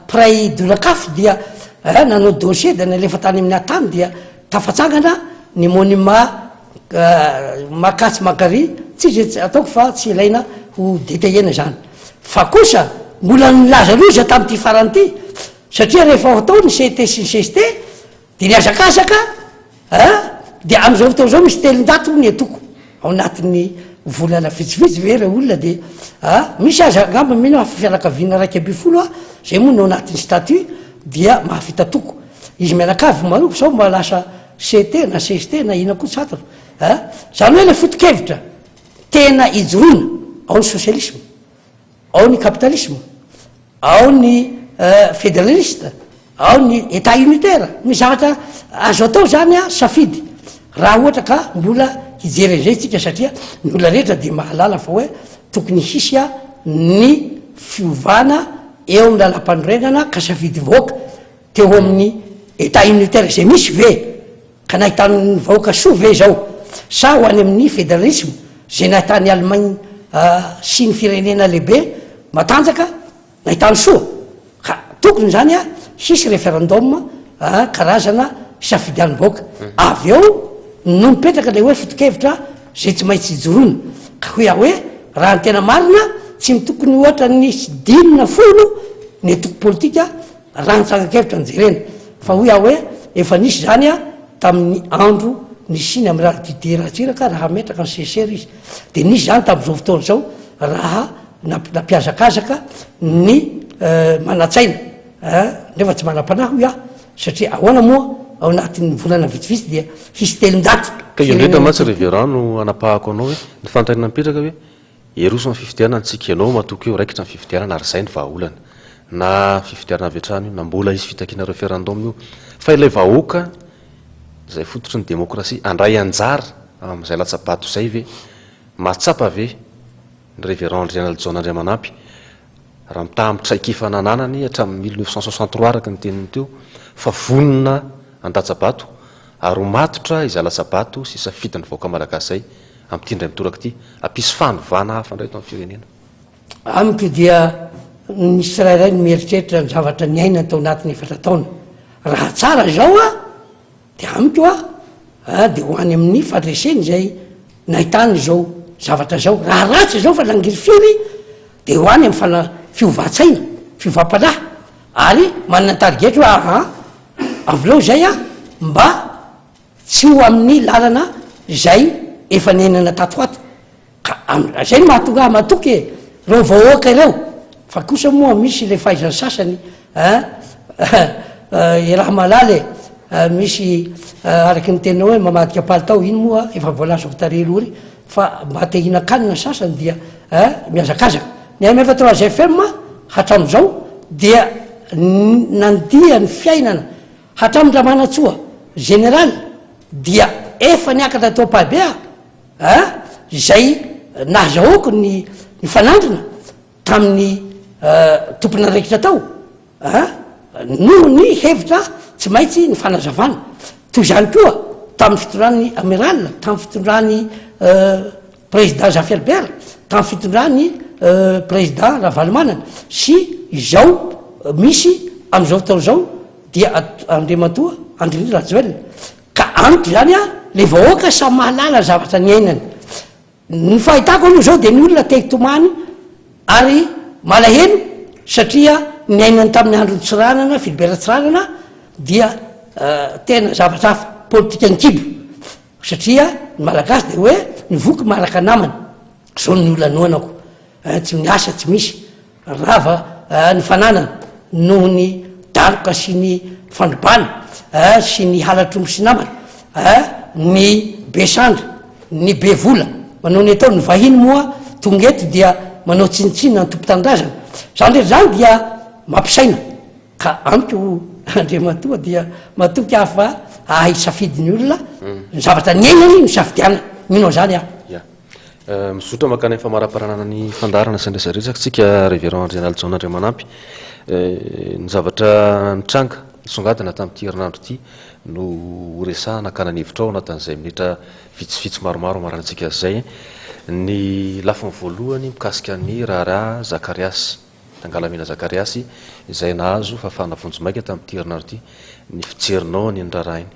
Speaker 2: mpiray donak'afo dia nanao dossier dia nalefa tany amin'ny atany dia tafatsangana ny monument makatsy makary, tsy izy ataoko fa tsy ilaina ho detaillena izany. Fa kosa mbola nilaza loza tamin'ity farany ity satria rehefa ho atao ny CT sy ny cst dia nihazakazaka a! Dia amin'izao fotoana izao misy 300 hono ny antoko ao anatin'ny volana vitsivitsy ve ireo olona dia a! Misy aza angamba mino aho fa fianakaviana 11 a! Izay moa no ao anatin'ny statut dia mahavita toko. Izy mianakavy maroko sao mba lasa CT na CST na inona koa tsy fantatra a! Izany hoe ilay foto-kevitra tena ijoroana ao ny socialisme, ao ny capitalisme, ao ny federaliste, ao ny Etat unitaire, ny zavatra azo atao zany an, safidy raha ohatra ka mbola hijery an'izay isika satria ny olona rehetra dia mahalala fa hoe tokony hisy an ny fiovana eo amin'ny lalam-panorenana ka safidy vahoaka teo amin'ny Etat unitaire izay misy ve ka nahitan'ny vahoaka soa ve izao sa ho any amin'ny federalisme izay nahitan'i Allemagne sy ny firenena lehibe matanjaka nahitany soa ka tokony izany a hisy referendum karazana hisafidian'ny-bahoaka avy eo no mipetraka ilay hoe foto-kevitra izay tsy maintsy ijoroana ka hoy aho hoe raha ny tena marina tsy mitokony ohatra ny dimy na folo ny antoko politika Raha ny tsangan-kevitra no jerena, fa hoy aho hoe efa nisy izany tamin'ny andro nisian'ny Amiraly Didier Ratsiraka raha hametraka ny CSR izy, dia nisy izany tamin'izao fotoana izao raha nampihazakazaka ny manan-tsaina nefa tsy manam-panahy hoy aho, satria ahoana moa ao anatin'ny volana vitsivitsy dia hisy 300
Speaker 1: Ka io indrindra mantsy Révérend no anapahako anao hoe ny fanontaniana mipetraka hoe Hiroso amin'ny fifidianana tsika, ianao matoky hoe ho raikitra ny fifidianana ary izay ny vahaolana. Na fifidianana avy hatrany io, na mbola hisy fitakiana referendum io, fa ilay vahoaka izay fototry ny demokrasia handray anjara amin'izay latsa-bato izay ve? Mahatsapa ve ny Révérend Andrianalijaona Andriamanampy raha mitaha amin'ny traikefa nananany hatramin'ny 1963 araka ny teniny teo fa vonona handatsa-bato ary ho matotra izay latsa-bato sy safidin'ny vahoaka malagasy izay Amin'ity indray mitoraka ity, hampisy fanovana hafa indray eto amin'ny firenena.
Speaker 2: Amiko dia ny tsirairay no mieritreritra ny zavatra niainany tao anatin'ny efatra taona. Raha tsara izao a, dia amiko a, a dia ho any amin'ny fandreseny izay nahitany izao zavatra izao. Raha ratsy izao fa nangirifiry dia ho any amin'ny fana- fiovan-tsaina, fiovam-panahy ary manana tarigetra hoe aha, avelao izay aho mba Tsy ho amin'ny lalana izay efa niainana tato ho ato. Ka amin'izay no mahatonga ahy matoky e, ireo vahoaka ireo. Fa kosa moa misy ilay fahaizan'ny sasany an, iaraha-mahalala e, misy araky ny teninao hoe mamadika palitao, iny moa efa voalazako tarehy aloha ry, fa mba te hihinan-kanina ny sasany dia mihazakazaka. Ny MF trois FM hatramin'izao dia nandia ny fiainana Hatramin'ny Ramanantsoa Général dia efa niakatra tao Ampahibe aho a, izay nahazahoako ny nifanandrina tamin'ny tompon'andraikitra tao a, noho ny hevitra tsy maintsy nifanazavana. Toy izany koa tamin'ny fitondran'ny Amiral, tamin'ny fitondran'ny Président Zafy Albert, tamin'ny fitondran'ny Président Ravalomanana sy izao misy amin'izao fotoana izao dia Andriamatoa Andry Rajoelina. Ka amiko izany an, le vahoaka samy mahalala ny zavatra niainany. Ny fahitako aloha izao dia ny olona te hitomany ary malahelo satria niainany tamin'ny andron'i Tsiranana, Philibert Tsiranana dia tena zavatra hafa, politikan'ny kibo. Satria ny Malagasy dia hoe ny voky maharaka namana, zao ny olona noanako, tsy miasa tsy misy, rava ny fananana noho ny daroka sy ny fandrobana sy ny halatr'omby sy namana, ny be sandry, ny be vola manao ny ataony, ny vahiny moa tonga eto dia manao tsinontsinona ny tompon-tanindrazana, zany rehetra zany dia mampisaina. Ka amiko Andriamatoa dia matoky aho fa hahay hisafidy ny olona, ny zavatra niainany no safidianany. Mino an'izany aho.
Speaker 1: Ya. Mizotra mankany amin'ny famaraparanana ny fandaharana sy ny resadresaka tsika Révérend Andrianalijaona Andriamanampy. Ny zavatra nitranga, nisongadina tamin'ity herinandro ity. no ho resahana hakana ny hevitrao ao anatin'izay minitra vitsivitsy maromaro hamaranantsika azy izay. Ny lafiny voalohany mikasika ny raharaha Zakariasy, Tangalamena Zakariasy izay nahazo fahafahana vonjimaika tamin'ity herinandro ity, ny fijerinao an'iny raharaha iny.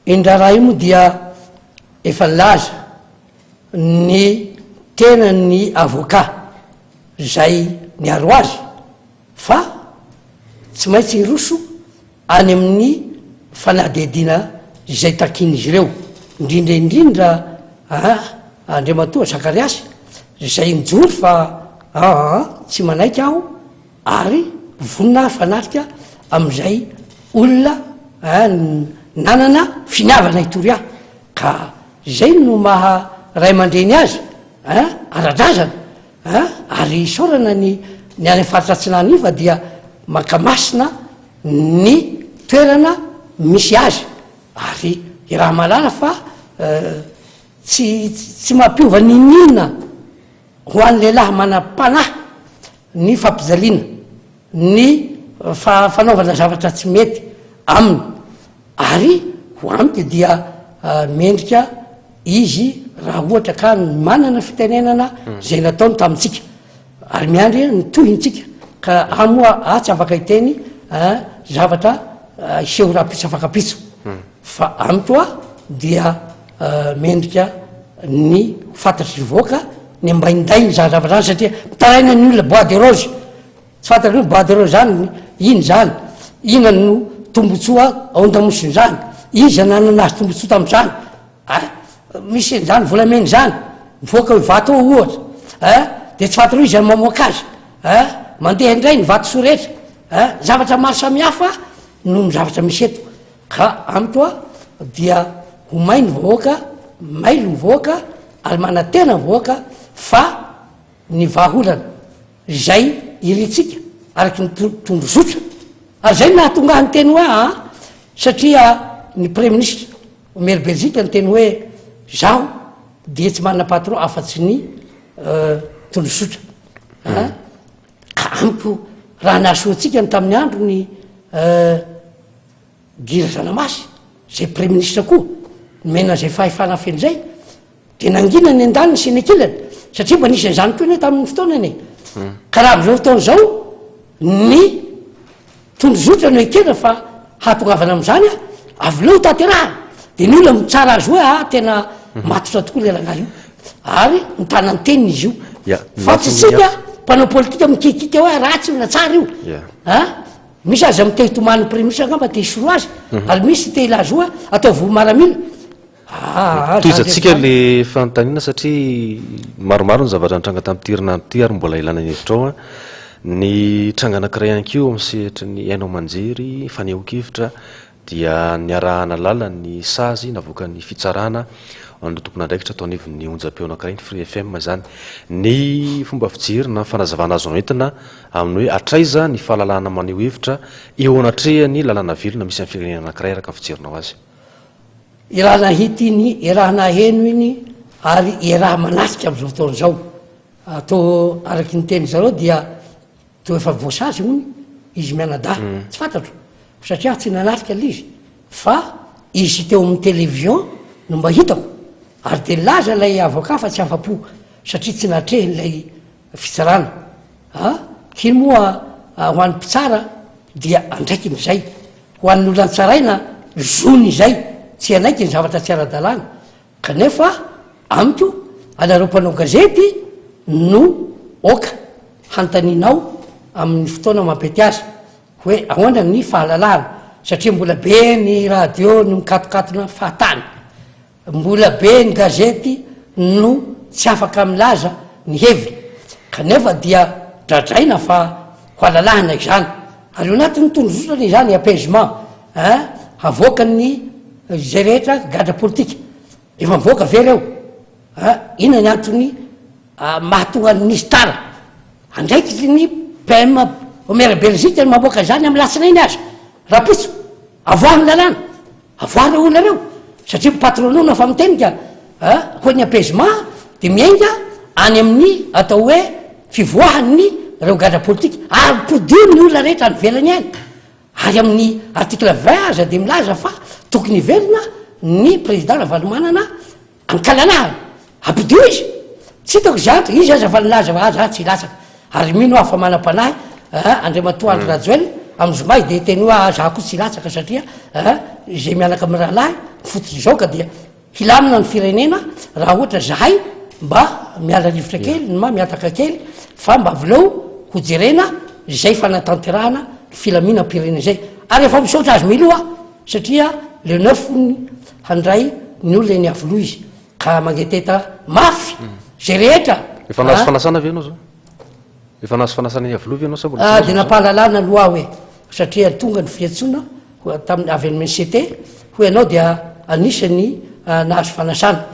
Speaker 2: Iny raharaha iny moa dia efa nilaza ny tenan'ny avocat izay niaro azy fa tsy maintsy hiroso any amin'ny fanadihadiana izay takian'izy ireo, indrindra indrindra Andriamatoa Zakariasy izay nijoro fa aa tsy manaiky aho ary vonona aho hifanatrika amin'izay olona nanana finiavana hitory ahy ka izay no maha ray aman-dreny azy ara-drazana ary isaorana ny ny any faritra atsinanana iny fa dia mankamasina ny toerana misy azy ary iaraha-mahalala fa tsy tsy mampiova n'inon'inona ho an'ny lehilahy manam-panahy ny fampijaliana, ny fanaovana zavatra tsy mety aminy ary ho amiko dia mendrika izy raha ohatra ka manana fitenenana izay nataony tamintsika ary miandry ny tohiny tsika ka aho moa aho tsy afaka hiteny zavatra hiseho rahampitso afakapitso fa amiko aho dia mendrika ny ho fantatry ny vahoaka ny ambaindainy zany zavatra zany satria mitaraina ny olona bois de rose tsy fantatra hoe bois de rose zany ino zany inona no tombotsoa ao an-damosiny zany iza nanana azy tombotsoa tamin'izany a misy an'izany volamena zany mivoaka hoe vato ao ohatra a de tsy fantatra hoe iza no mamoaka azy a mandeha indray ny vatosoa rehetra a zavatra maro samihafa no ny zavatra misy eto Ka amiko a dia ho may ny vahoaka, mailo ny vahoaka ary manantena ny vahoaka fa ny vahaolana izay irintsika araky ny tondrozotra ary izay no nahatonga ahy niteny hoe aa satria ny praiminisitra Omer Beriziky niteny hoe zaho dia tsy manana patron afa-tsy ny tondrozotra a ka amiko raha nahasoa antsika ny tamin'ny androny Guy Razanamasy, izay praiminisitra koa, nomena izay fahefana feno izay, dia nangina ny andaniny sy ny ankilany, satria mba nisy an'izany koa anie tamin'ny fotoanany e. Ka raha amin'izao fotoana izao ny tondrozotra no ekena fa hahatongavana amin'izany, avy leo tanterahana, dia ny olona mitsara azy hoe ah tena matotra tokoa ilay rangahy io, ary mitana ny teniny izy io. Fa tsy isika mpanao politika mikiakiaka hoe ratsy io na tsara io. Ah? Misy aza mite hitomany ny praiministra angamba te hisolo azy ary misy te hilaza hoe ataovy ho maramila. Aa zany
Speaker 1: Tohizantsika le fanontaniana satria maromaro ny zavatra nitranga tamin'ity herinandro ity ary mbola ilana ny hevitrao an. Ny tranga anankiray ihany koa eo amin'ny sehatry ny haino aman-jery, fanehoan-kevitra dia niaraha-nahalala ny sazy navoakan'ny fitsarana ho an'ireo tompon'andraikitra tao anivon'ny onjam-peo anankiray, ny Free FM izany. Ny fomba fijery na ny fanazavana azo entina amin'ny hoe hatraiza ny fahalalahana maneho hevitra eo anatrehan'ny lalàna velona misy amin'ny firenena anankiray araka ny fijerinao azy.
Speaker 2: Iaraha-nahita iny, iaraha-naheno iny ary iaraha-manatrika amin'izao fotoana izao. Toa araky ny tenin-dry zareo dia Toa efa voasazy hono izy mianadahy, tsy fantatro satria aho tsy nanatrika ilay izy fa izy teo amin'ny télévision no mba hitako ary dia nilaza ilay avocat fa tsy afa-po satria tsy natrehiny ilay fitsarana a! Iny moa ho an'ny mpitsara dia andraikiny izay, ho an'ny olona nitsaraina zony izay tsy hanaiky ny zavatra tsy ara-dalàna Kanefa amiko anareo mpanao gazety no ok hanontanianao amin'ny fotoana mampety azy hoe ahoana ny fahalalahana satria mbola be ny radio no mikatokatona fahatany, mbola be ny gazety no tsy afaka milaza ny heviny kanefa dia dradraina fa ho alalahana izany ary eo anatin'ny tondrozotra izany apaisement Ein havoakan'ny izay rehetra gadra politika. Efa mivoaka ve reo? Ein inona ny antony mahatonga ny nisy tara? Andraikitry ny PM Omer Beriziky ny mamoaka izany amin'ny latsinainy aza. Rahampitso, avoaho ny lalàna, avoaho ireo olona ireo satria ny patronat no efa miteny ka ein koa ny apaisement dia miainga any amin'ny atao hoe fivoahan'ny ireo gadra politika ary podio ny olona rehetra any ivelany any. Ary amin'ny article 20 aza dia milaza fa tokony hiverina ny président Ravalomanana an-kalalahana. Ampidio izy. Tsy hitako izay antony. Izy aza efa nilaza fa za tsy hilatsaka. Ary mino aho fa manam-panahy Andriamatoa Andry Rajoelina amin'ny zoma izy dia hiteny hoe za koa tsy hilatsaka satria izay mianaka mirahalahy ny fototr'izao ka dia Hilamina ny firenena raha ohatra zahay mba miala rivotra kely nma mihataka kely fa mba avileo ho jerena izay fanatanterahana ny filaminam-pirenena izay ary efa misaotra azy miloha aho satria le neuf hono handray ny olona eny Iavoloha izy ka mangeteta mafy zay rehetra
Speaker 1: Efa nahazo fanasana ve ianao zao? Efa nahazo fanasana eny Iavoloha ve ianao sa mbola tsy
Speaker 2: Ah,
Speaker 1: nahazo
Speaker 2: dia
Speaker 1: hatramin'izao?
Speaker 2: nampahalalana aloha aho e, satria tonga ny fiantsoana tamin'ny avy any MCT, hoy ianao dia anisan'ny nahazo fanasana.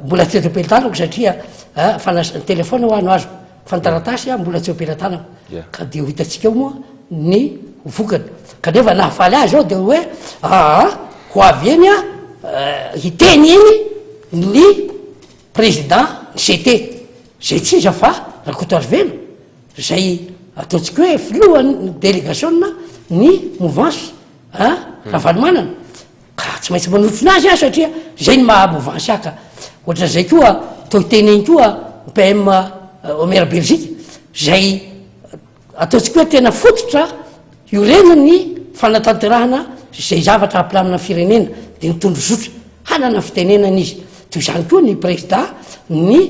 Speaker 2: Mbola tsy eto am-pelatanako satria fanas- téléphone hoa no azoko, fa ny taratasy mbola tsy eo am-pelatanako. Ka dia ho hitantsika eo moa ny vokany. Kanefa nahafaly ahy izao dia hoe aa ho avy eny hiteny eny ny président ny CT, izay tsy iza fa Rakotoarivelo. Izay ataontsika hoe filohan'ny delegasiona ny mouvance an Ravalomanana ka tsy maintsy manotrona azy aho satria izay ny maha mouvance ahy ka ohatran'izay koa toy teneny koa ny PM Omer Beriziky izay ataontsika hoe tena fototra iorenan'ny fanatanterahana izay zavatra hampilamina ny firenena dia ny tondrozotra hanana fitenenana izy toy izany koa ny prezida ny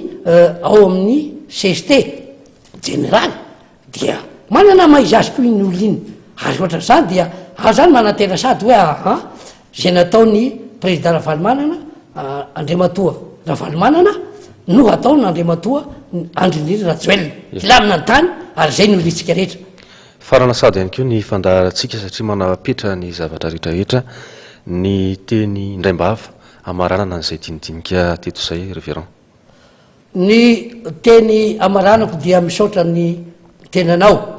Speaker 2: ao amin'ny CST Jeneraly dia manana maha izy azy koa iny olona iny ary ohatran'izany dia aho zany manantena sady hoe aha izay nataon'ny président Ravalomanana Andriamatoa Ravalomanana no hataon' Andriamatoa Andry Nirina Rajoelina hilamina ny tany ary izay no irintsika rehetra.
Speaker 1: Farana sady ihany koa ny fandaharantsika satria manapetra ny zavatra rehetrarehetra ny teny indraim-bava hamaranana an'izay dinidinika teto izay Révérend.
Speaker 2: Ny teny amaranako dia misaotra ny tenanao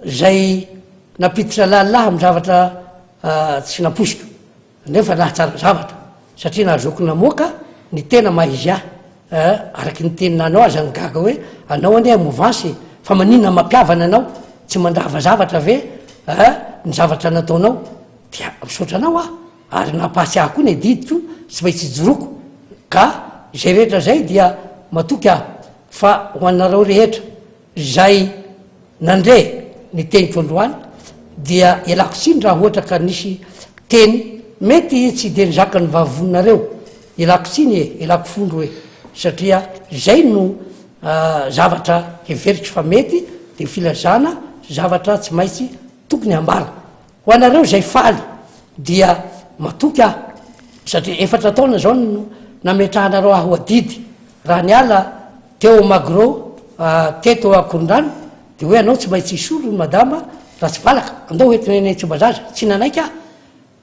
Speaker 2: izay nampiditra lalina ahy amin'ny zavatra tsy nampoiziko nefa nahatsara zavatra satria nahazoako namoaka ny tena maha izy ahy araky ny teninanao aza ny gaga hoe anao anie mouvance e fa maninona mampihavana anao tsy mandrava zavatra ve ny zavatra nataonao dia misaotra anao aho. Ary nampahatsiahy koa ny adidiko tsy maintsy ijoroako, ka izay rehetra izay dia matoky aho fa ho anareo rehetra izay nandre ny teniko androany dia ialako tsiny raha ohatra ka nisy teny mety tsy dia nizaka ny vavonareo, ialako tsiny e, ialako fondro e, satria izay no zavatra heveriko fa mety dia filazana zavatra tsy maintsy tokony hambara. Ho anareo izay faly dia matoky aho satria efatra taona izao no nametrahanareo ahy ho adidy raha niala teo Magro teto Ankorondrano dia hoe anao tsy maintsy hisolo ry madama Ratsivalaka andao ho entina eny Tsimbazaza tsy nanaiky aho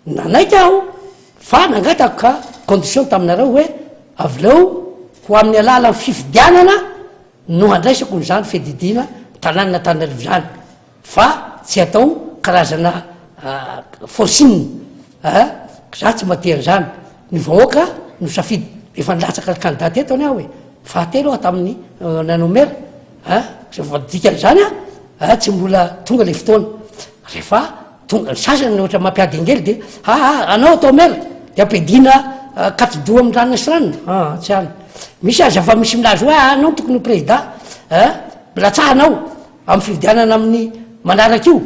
Speaker 2: nanaiky aho fa nangataka ka condition taminareo hoe avileo ho amin'ny alalan'ny fifidianana no handraisako an'izany fiadidiana tanànan'Antananarivo izany fa tsy atao karazana forcing a, za tsy mba tia an'izany, ny vahoaka no safidy, efa nilatsaka candidat teto anie aho e, fahatelo aho tamin'ny nanao maire a, fa dikan'izany a tsy mbola tonga le fotoana, rehefa tonga, ny sasany ohatra mampiady angely de aa anao atao maire de ampiadiana katidoha amin'ny ranona sy ranona, aa tsy any, misy aza fa misy milaza hoe anao no tokony ho président a, milatsaha anao. Amin'ny fifidianana amin'ny manaraka io,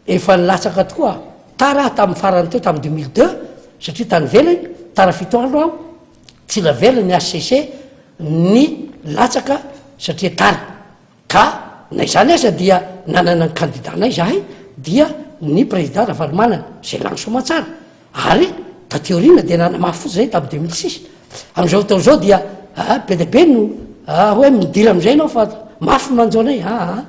Speaker 2: efa nilatsaka tokoa aho. Tara aho tamin'ny farany teo, tamin'ny 2002, satria tany ivelany, tara fito andro aho, tsy navela ny HCC ny latsaka satria tara. Ka na izany aza dia nanana ny candidat-nay izahay, dia ny président Ravalomanana, izay lany soamantsara. Ary taty aoriana dia nanamafy fotsiny izay tamin'ny 2006. Amin'izao fotoana izao dia be dia be no hoe midira amin'izay ianao fa mafy ny manjo anay. Aa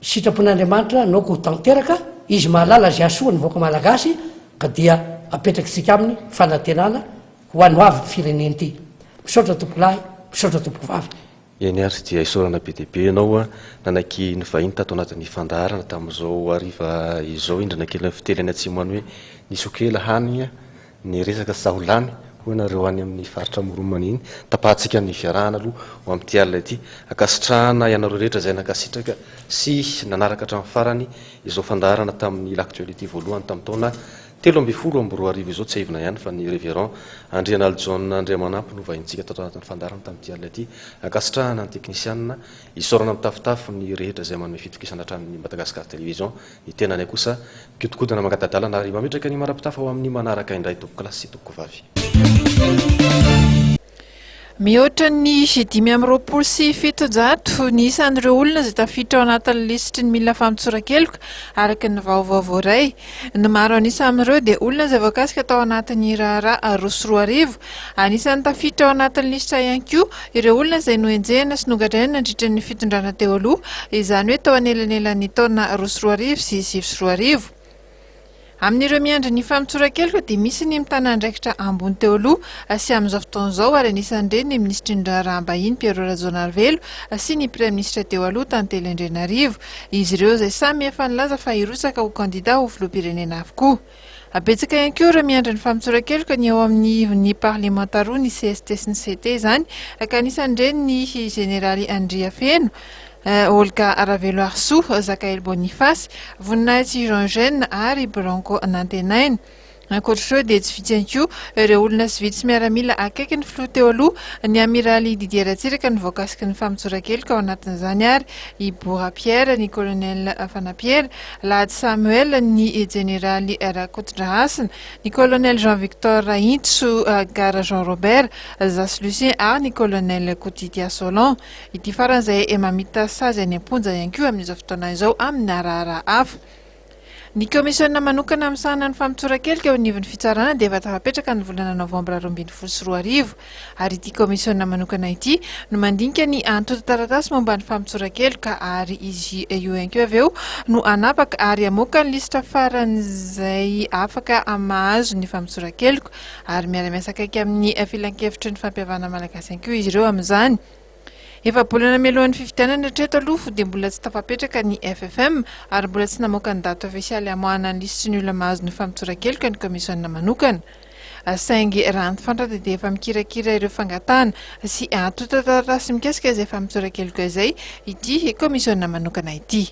Speaker 2: sitrapon'Andriamanitra naoko ho tanteraka, izy mahalala izay hahasoa ny vahoaka malagasy ka dia apetrakitsika aminy fanantenana ho an'ny ho avin'ny firenena ity. Misaotra tompokolahy, misaotra tompokovavy.
Speaker 1: Eny ary dia isaorana be dia be ianao nanaiky nivahiny tato anatin'ny fandaharana tamin'izao hariva izao indrindra kely ny fiteny any atsimo any hoe nisy ho kely hany ny resaka sa ho lany. Hoy nareo any amin'ny faritra Amoron'i iny. Tapahantsika ny fiarahana aloha ho amin'ity alina ity. Ankasitrahana ianareo rehetra izay nankasitraka sy nanaraka hatramin'ny farany izao fandaharana tamin'ny L'actualité voalohany tamin'ny taona 2013 izao. Tsiahivina ihany fa ny Révérend Andrianalijaona Andriamanampy no vahintsika tato anatin'ny fandaharana tamin'ity alina ity. Ankasitrahana ny teknisianina. Isaorana mitafotafo ny rehetra izay manome fitokisana hatrany ny Madagascar Télévision. Ny tenanay kosa mikodikodina mangata-dalana ary mametraka ny mara-pitafa ho amin'ny manaraka indray tompokolahy sy tompokovavy.
Speaker 3: Mihoatra ny 725 ny isan'ireo olona izay tafiditra ao anatin'ny lisitry ny mila famotsoran-keloka, araka ny vaovao voaray. Ny maro an'isa amin'ireo dia olona izay voakasika tao anatin'ny raharaha 2002. Anisan'ny tafiditra ao anatin'ny lisitra ihany koa ireo olona izay nohenjehina sy nogadraina nandritra ny fitondrana teo aloha, izany hoe tao anelanelan'ny taona 2002 sy 2009. Amin'ireo miandry ny famotsoran-keloka dia misy ny mitana andraikitra ambony teo aloha sy amin'izao fotoana izao ary anisan'ireny ny minisitry ny raharaham-bahiny Pierrot Rajaonarivelo sy ny praiminisitra teo aloha Tantely Andrianarivo. Izy ireo izay samy efa nilaza fa hirotsaka ho kandida ho filoham-pirenena avokoa. Betsaka ihany koa ireo miandry ny famotsoran-keloka ny ao amin'ny ivon'ny parlemanta roa, ny cst sy ny CT izany, ka anisan'ireny ny jeneraly Andriafeno, Olga Raveloarisoa, Zakaely Boniface, Voninahitsy Jean Eugène ary Branco Nantenaina. Ankoatra ireo dia tsy vitsy ihany koa ireo olona sivily sy miaramila akaiky ny filoha teo aloha, ny amiraly Didier Ratsiraka no voakasiky ny famotsoran-keloka ao anatin'izany ary i Bora Pierre, ny colonel Fanapiera, Lahady Samuel, ny jeneraly Rakotondrahasina, ny colonel Jean Victor Rahintso, Gara Jean Robert, Zasy Lucien ary ny colonel Kotitia Solon. Ity farany izay mamita sazy any am-ponja ihany koa amin'izao fotoana izao amina raharaha hafa. Ny kaomisiona manokana misahana ny famotsoran-keloka eo anivon'ny fitsarana dia efa tafapetraka ny volana novambra 2012. Ary ity kaomisiona manokana ity no mandinika ny antontan-taratasy momba ny famotsoran-keloka ary izy io ihany koa avy eo no hanapaka ary hamoaka ny lisitra faran'izay afaka mahazo ny famotsoran-keloka ary miara-miasa akaiky amin'ny filankevitry ny fampihavanana malagasy ihany koa izy ireo amin'izany. Efa-bolana mialohan'ny fifidianana hatreto aloha dia mbola tsy tafapetraka ny FFM ary mbola tsy namoaka ny daty ofisialy hamoahana ny lisitry ny olona mahazo ny famotsoran-keloka ny kaomisiona manokana. Saingy raha ny fantatra dia efa mikirakira ireo fangatahana sy antontan-taratasy mikasika izay famotsoran-keloka izay ity kaomisiona manokana ity.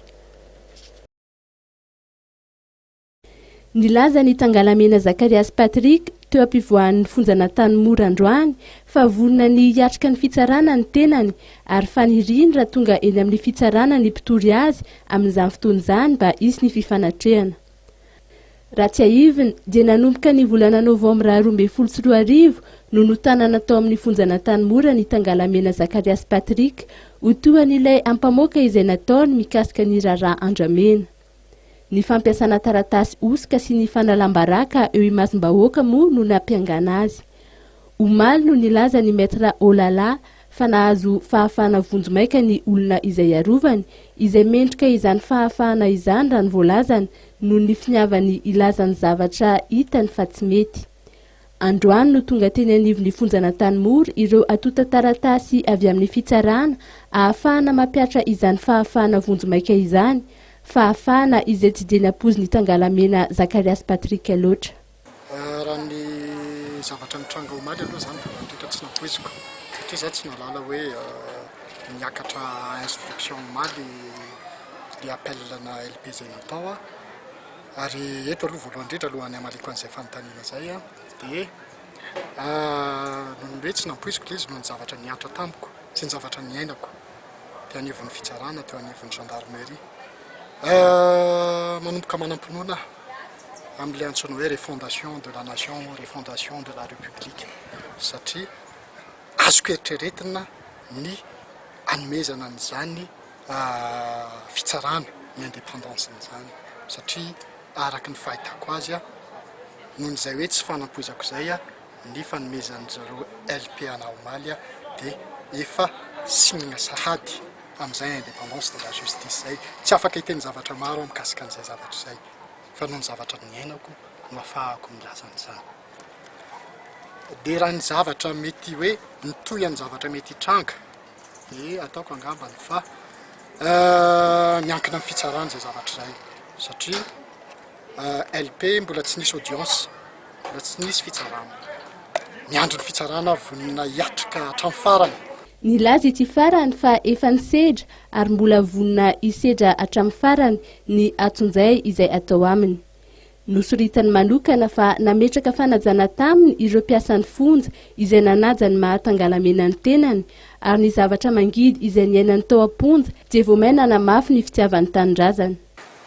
Speaker 4: Nilaza ny Tangalamena Zakariasy Patrick teo am-pivoahan'ny fonjan'Antanimora androany fa vonona ny hiatrika ny fitsarana ny tenany ary faniriany raha tonga eny amin'ny fitsarana ny mpitory azy amin'izany fotoana izany mba hisy ny fifanatrehana. Raha tsiahivina dia nanomboka ny volana novambra 2012 no notanana tao amin'ny fonjan'Antanimora ny Tangalamena Zakariasy Patrick ho tohan'ilay ampamoaka izay nataony mikasika ny raharaha andramena. Ny fampiasana taratasy hosoka sy ny fanalam-baraka eo imasom-bahoaka moa no nampiangana azy. Omaly no nilaza ny Maître Olala fa nahazo fahafahana vonjimaika ny olona izay arovany, izay mendrika izany fahafahana izany raha ny voalazany, noho ny finiavany hilaza ny zavatra hitany fa tsy mety. Androany no tonga teny anivon'ny fonjan'Antanimora ireo antontan-taratasy avy amin'ny fitsarana ahafahana mampihatra izany fahafahana vonjimaika izany, fahafahana izay tsy dia nampoizin'ny Tangalamena Zakariasy Patrick loatra.
Speaker 5: Raha ny zavatra nitranga omaly aloha izany voalohany indrindra tsy nampoiziko satria izaho tsy nahalala hoe niakatra instruction omaly ilay appel na LP izay natao. Ary eto aloha voalohany indrindra alohan'ny hamaliako an'izay fanontaniana izay dia noho ny hoe tsy nampoiziko ilay izy noho ny zavatra nihatra tamiko sy ny zavatra niainako teo anivon'ny fitsarana, teo anivon'ny gendarmerie. Manomboka manam-pinoana aho amin'ilay antsoina hoe refondation de la nation, refondation de la république satria azoko eritreretina ny hanomezana an'izany fitsarana ny indépendance-n'izany satria araka ny fahitako azy noho izay hoe tsy fanampoizako izay ny fanomezan-dry zareo LP anah omaly dia efa signe sahady amin'izay indépendance de la justice izay. Tsy afaka hiteny zavatra maro aho mikasika an'izay zavatra izay fa noho ny zavatra niainako no afahako milaza an'izany. Dia raha ny zavatra mety hoe mitohy amin'ny zavatra mety hitranga Dia ataoko angambany fa miankina amin'ny fitsarana izay zavatra izay satria LP mbola tsy nisy audience, mbola tsy nisy fitsarana. Miandry ny fitsarana vonona hiatrika hatramin'ny farany.
Speaker 4: Nilaza ity farany fa efa nisedra ary mbola vonona hisedra hatramin'ny farany ny antsonjay izay atao aminy. Nosoritany manokana fa nametraka fanajana taminy ireo mpiasan'ny fonja izay nanaja ny maha tangalamena ny tenany ary ny zavatra mangidy izay niainany tao am-ponja dia vao may nanamafy ny fitiavany tanindrazana.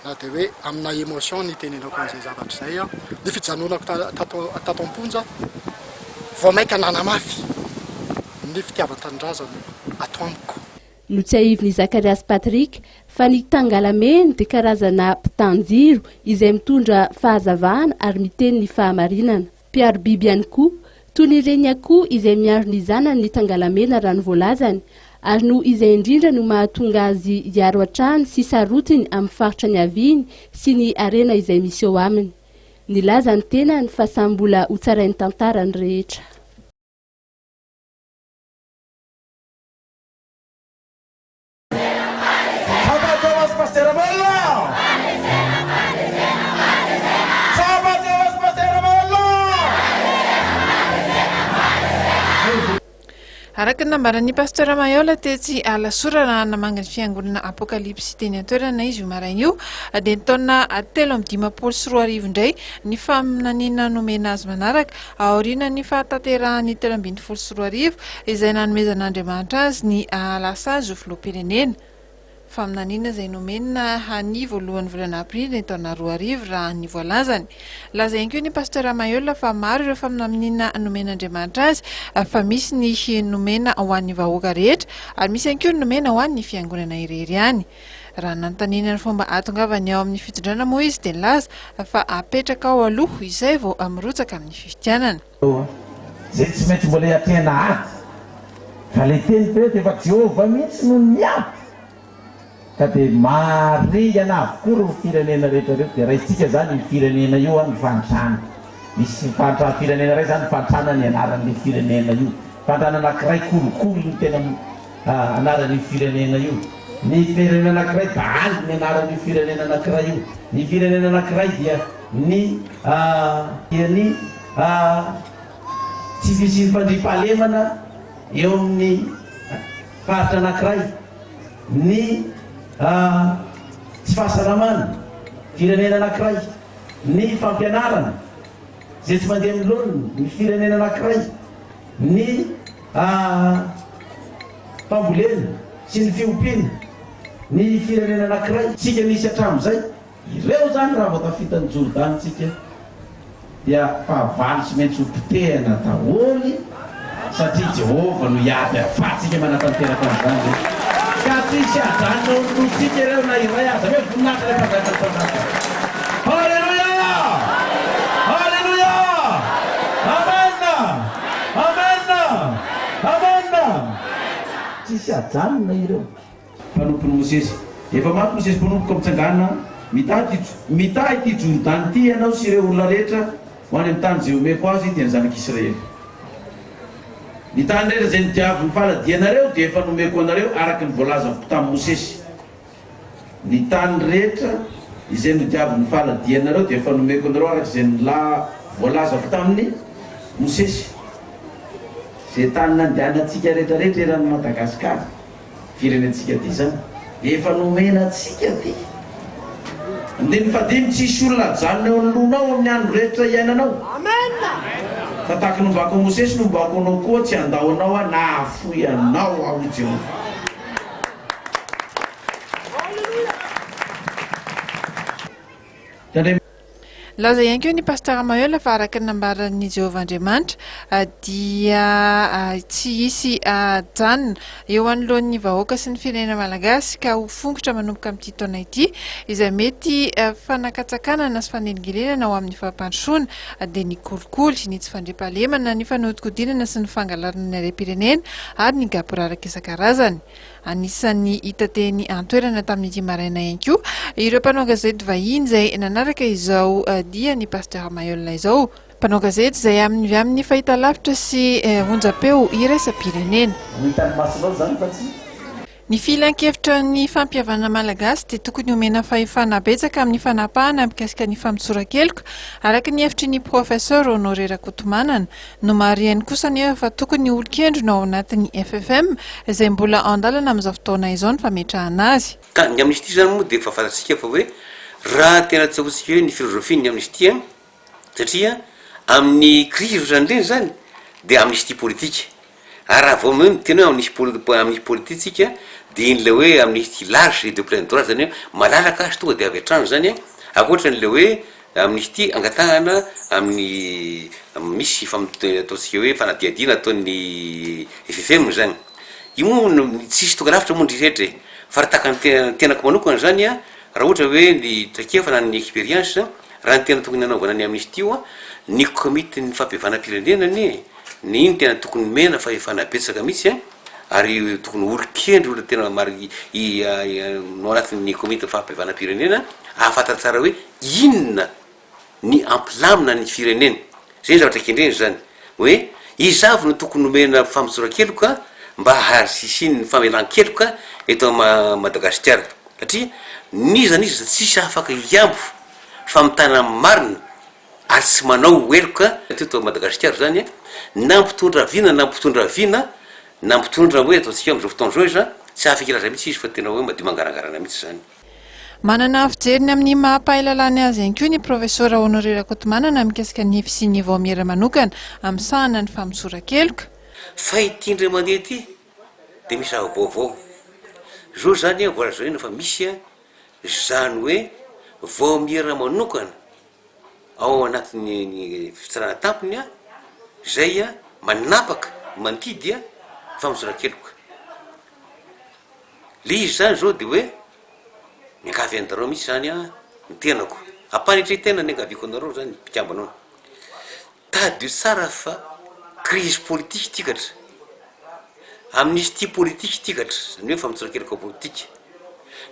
Speaker 5: Na dia hoe amina émotion ny itenenako an'izay zavatra izay, ny fijanonako tato tato am-ponja vao mainka nanamafy ny fitiavan-tanindrazana ato amiko.
Speaker 4: Notsiahivin'i Zakariasy Patrick fa ny tangalamena dia karazana mpitan-jiro izay mitondra fahazavana ary miteny ny fahamarinana. Mpiaro biby ihany koa, toy ny reniakoho izay miaro ny zanany ny tangalamena raha ny voalazany, ary noho izay indrindra no mahatonga azy hiaro hatrany sy sarotiny amin'ny faritra niaviany sy ny harena izay misy eo aminy. Nilaza ny tenany fa samy mbola hotsarain'ny tantara ny rehetra.
Speaker 3: Araka ny nambaran'ny Pasteur Maheola tetsy Alasora raha namangy ny fiangonana Apokalypsy teny an-toerana izy io maraina io dia ny taona 2053 indray ny faminaniana nomena azy manaraka aorianan'ny fahatanterahan'ny 2013 izay nanomezan'Andriamanitra azy ny hahalasa azy ho filoham-pirenena. Faminaniana izay nomena ny voalohan'ny volana aprily ny taona 2000 raha ny voalazany. Nilaza ihany koa ny Pasteur Maheul fa maro ireo faminaniana nomen'Andriamanitra azy fa misy ny nomena ho an'ny vahoaka rehetra ary misy ihany koa ny nomena ho an'ny fiangonana irery ihany. Raha nanontaniana ny fomba ahatongavany ao amin'ny fitondrana moa izy dia nilaza fa apetraka ao aloha izay vao mirotsaka amin'ny fifidianana.
Speaker 6: Izay tsy maintsy mbola hiatrehana ady. Fa ilay teny teo dia efa Jehovah mihitsy no niady. Ka dia maharingana avokoa ireo firenena rehetra ireo. Dia raisintsika izany io firenena io ny fahantrana. Misy fahantrana firenena iray izany fahantrana ny anaran'ilay firenena io. Fahantrana anankiray kolikoly no tena anaran'io firenena io. Ny firenena anankiray Baal ny anaran'io firenena anankiray io. Ny firenena anankiray dia ny dia ny tsy fisian'ny fandriampahalemana eo amin'ny faritra anankiray, ny tsy fahasalamana, firenena anankiray, ny fampianarana izay tsy mandeha amin'ny laoniny, ny firenena anankiray, ny fambolena sy ny fiompiana, ny firenena anankiray. Tsika nisy hatramin'izay. Ireo izany raha vao tafita an'i Jordany tsika dia fahavalo tsy maintsy ho potehana daholo satria Jehovah no hiady ahafahantsika manatanteraka an'izany ve? Ka tsy hisy hajanona eo anoloantsika ireo na iray aza hoe voninahitra ilay mpanjakan'ny mpanjaka. Haleloia! Haleloia! Amen! Amen! Amen! Tsy hisy hajanona ireo. Mpanompon'i Mosesy. Efa maty Mosesy mpanompoko mitsangàna, mitahy ity, mitahy ity Jordany ity ianao sy ireo olona rehetra ho any amin'ny tany izay omeko azy, dia ny zanak'Israely. Ny tany rehetra izay nodiavin'ny faladianareo dia efa nomeko anareo araka ny voalazako tamin'i Mosesy. Ny tany rehetra izay nodiavin'ny faladianareo dia efa nomeko anareo araka izay nila, voalazako tamin'i Mosesy. Izay tany nandehanantsika rehetra rehetra eran'i Madagasikara. Firenentsika ity izany efa nomena antsika ity. Andininy fahadimy, Tsy hisy olona hajanona eo anoloanao amin'ny andro rehetra iainanao. Fa tahaka ny nombako an'i Mosesy no nombako anao koa, tsy handao anao Aho na hahafoy anao Aho, hoy Jehovah. Tandremo.
Speaker 3: Nilaza ihany koa ny Pasteur Maheul fa araka ny nambaran'i Jehovah Andriamanitra dia tsy hisy hajanona eo anoloan'ny vahoaka sy ny firenena malagasy ka ho fongotra manomboka amin'ity taona ity izay mety fanakatsakanana sy fanelingelenana ho amin'ny fampandrosoana dia ny kolikoly, ny tsy fandriampahalemana, ny fanodinkodinana sy ny fangalarana ny harem-pirenena ary ny gaboraraka isan-karazany. Anisan'ny hita teny an-toerana tamin'ity maraina ihany koa ireo mpanao gazety vahiny izay nanaraka izao dian'ny Pasteur Maheul izao. Mpanao gazety izay amin'ny avy amin'ny fahitalavitra sy onjam-peo iraisam-pirenena.
Speaker 6: Ho hitan'ny masonao izany fa tsy.
Speaker 3: Ny Filankevitra ny Fampihavanana Malagasy dia tokony homena fahefana betsaka amin'ny fanapahana mikasika ny famotsoran-keloka, araka ny hevitry ny Professeur Honoré Rakotomanana. Nomarihany kosa anefa fa tokony olon-kendry no ao anatin'ny FFM, izay mbola an-dalana amin'izao fotoana izao ny fametrahana azy.
Speaker 7: Ka ny amnistie izany moa dia efa fantatsika fa hoe raha tena tsaroantsika hoe ny philosophie ny amnistie an, satria amin'ny crise ohatran'ireny izany dia amnistie politique, ary raha vao hoe miteny hoe amnistie amnistie politique tsika dia iny ilay hoe amnistie large et de plein droit zany hoe malalaka azy tonga dia avy hatrany zany an, ankoatran'ilay hoe amnistie angatahana amin'ny misy ataontsika hoe fanadihadiana ataon'ny FFM zany, io moa no tsisy tonga lafatra moa ny rehetra e, fa raha tahaka ny tenako manokana zany an, raha ohatra hoe ny traikefa na ny experience Raha ny tena tokony hanaovana ny amnistie oa, ny komitin'ny fampihavanam-pirenena anie ny iny tena tokony omena fahefana betsaka mihitsy an, ary tokony olon-kendry olona tena mari i no anatin'ny komitin'ny fampihavanam-pirenena ahafantatra tsara hoe inona ny hampilamina ny firenena, zay ny zavatra kendrena zany, hoe iza avy no tokony omena famotsoran-keloka mba hisian'ny famelan-keloka eto Madagasikara, satria n'iza n'iza tsisy afaka hihambo fa mitana ny marina ary tsy manao heloka teto Madagasikara izany na mpitondra vina na mpitondra vina na mpitondra hoe ataontsika amin'izao fotoana izao iza tsy afaka hilaza mihitsy izy fa tena hoe madio mangarangarana mihitsy izany.
Speaker 3: Manana fijeriny amin'ny maha mpahay lalàna azy ihany koa ny Profesora Honoré Rakotomanana mikasika ny fisian'ny vaomiera manokana misahana ny famotsoran-keloka.
Speaker 7: Fa ity indray mandeha ity dia misy zava-baovao. Izao izany vao lazaina fa misy Izany hoe vaomiera manokana ao anatin'ny fitsarana tampony izay manapaka, mandidy famotsoran-keloka. Le izy izany izao dia hoe miangavy anareo mihitsy izany aho ny tenako, ampanetren-tena ny angaviako anareo izany mpikambana ao. Tadidio tsara fa crise politique ity katra, amnistie politique ity katra, zany hoe famotsoran-keloka politika,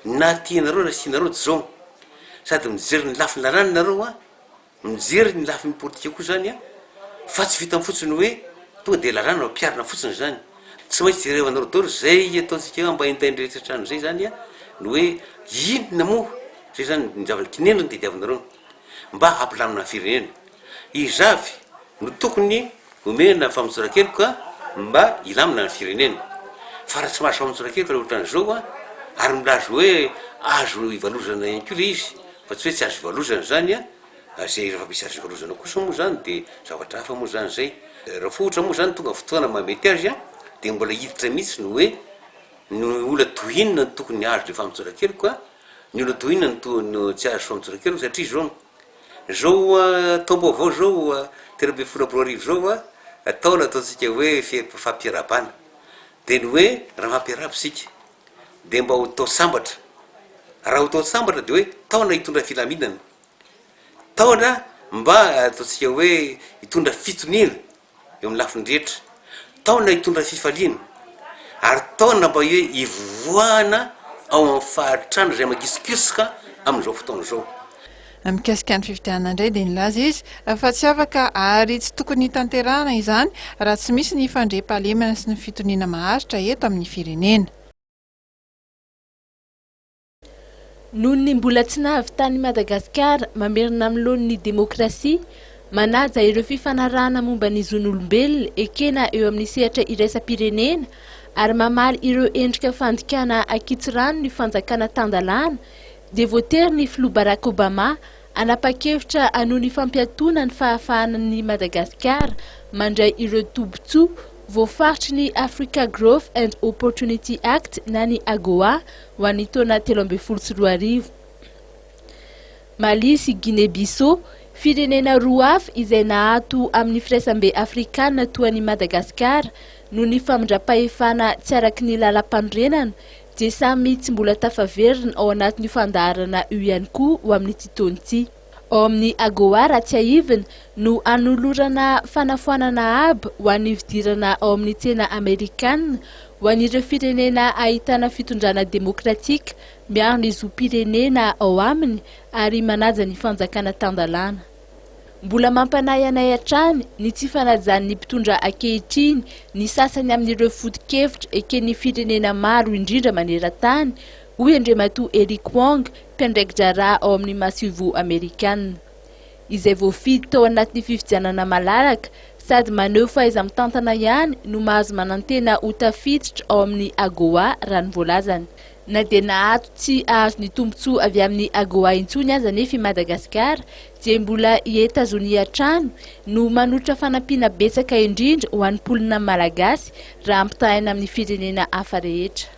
Speaker 7: na tianareo na tsy tianareo de zao, sady mijery ny lafiny lalàna nareo an, mijery ny lafiny politika koa zany an, fa tsy vitan'ny fotsiny hoe tonga de lalàna no ampiharina fotsiny zany, tsy maintsy jerevanareo daholo zay ataontsika hoe ambaindainy rehetra hatramin'izay zany an, ny hoe inona moa zay zany ny zavatra kinendriny tadiavinareo mba hampilamina ny firenena. Iza avy no tokony omena famotsoran-keloka mba hilamina ny firenena? Fa raha tsy mahazo famotsoran-keloka le ohatran'izao an, ary milaza hoe azo ivalozana ihany koa le izy, fa tsy hoe tsy azo ivalozana izany an, izay rehefa misy azo ivalozana kosa moa izany de zavatra hafa moa izany izay. Raha ohatra moa izany tonga fotoana mahamety azy an, de mbola hiditra mihitsy ny hoe ny olona toy inona no tokony hahazo le famotsoran-keloka, ny olona toy inona no no tsy hahazo famotsoran-keloka satria izao, Zao taom-baovao zao 2013 zao taona ataontsika hoe fampiarabana de ny hoe raha mampiaraba isika de mba ho tao sambatra, raha ho tao sambatra de hoe taona hitondra filaminana, taona mba ataontsika hoe hitondra fitoniana. eo amin'ny lafiny rehetra, taona hitondra fifaliana, ary taona mba hoe hivoahana ao amin'ny fahantrana izay mangisikisika amin'izao fotoana izao.
Speaker 3: Mikasika ny fifidianana indray dia nilaza izy fa tsy afaka ary tsy tokony hitanterahana izany raha tsy misy ny fandriampahalemana sy ny fitoniana maharitra eto amin'ny firenena.
Speaker 4: Noho ny mbola tsy nahavitan'i Madagasikara mamerina amin'ny laoniny ny demokrasia, manaja ireo fifanarahana momba ny zon'olombelona ekena eo amin'ny sehatra iraisam-pirenena ary mamaly ireo endrika fandikana ankitsirano ny fanjakana tan-dalàna dia voatery ny filoha Barack Obama hanapa-kevitra hanohy ny fampiatoana ny fahafahanan'i Madagasikara mandray ireo tombontsoa voafaritry ny Africa Growth and Opportunity Act na ny AGOA ho an'ny taona 2013. Mali sy Guinée-Bissau, firenena roa hafa izay naato amin'ny Firaisambe Afrikana toa an'i Madagasikara noho ny famindram-pahefana tsy araky ny lalampanorenana, dia samy tsy mbola tafaverina ao anatin'io fandaharana io ihany koa ho amin'ity taona ity. Ao amin'ny AGOA raha tsiahivina no hanolorana fanafoanana haba ho an'ny fidirana ao amin'ny tsena amerikana ho an'ireo firenena ahitana fitondrana demokratika miaro ny zom-pirenena ao aminy ary manaja ny fanjakana tan-dalàna. Mbola mampanahy anay hatrany ny tsy fanajan'ny mpitondra ankehitriny ny sasany amin'ireo foto-kevitra eken'ny firenena maro indrindra maneran-tany, hoy Andriamatoa Eric Wong, mpiandraiki-draharaha ao amin'ny masoivoho amerikana. Izay voafidy tao anatin'ny fifidianana malalaka sady maneho fahaiza-mitantana ihany no mahazo manantena ho tafiditra ao amin'ny AGOA raha ny voalazany. Na dia naato tsy hahazo ny tombontsoa avy amin'ny AGOA intsony aza anefa i Madagasikara dia mbola i Etazonia hatrany no manolotra fanampiana betsaka indrindra ho an'ny mponina malagasy raha ampitahaina amin'ny firenena hafa rehetra.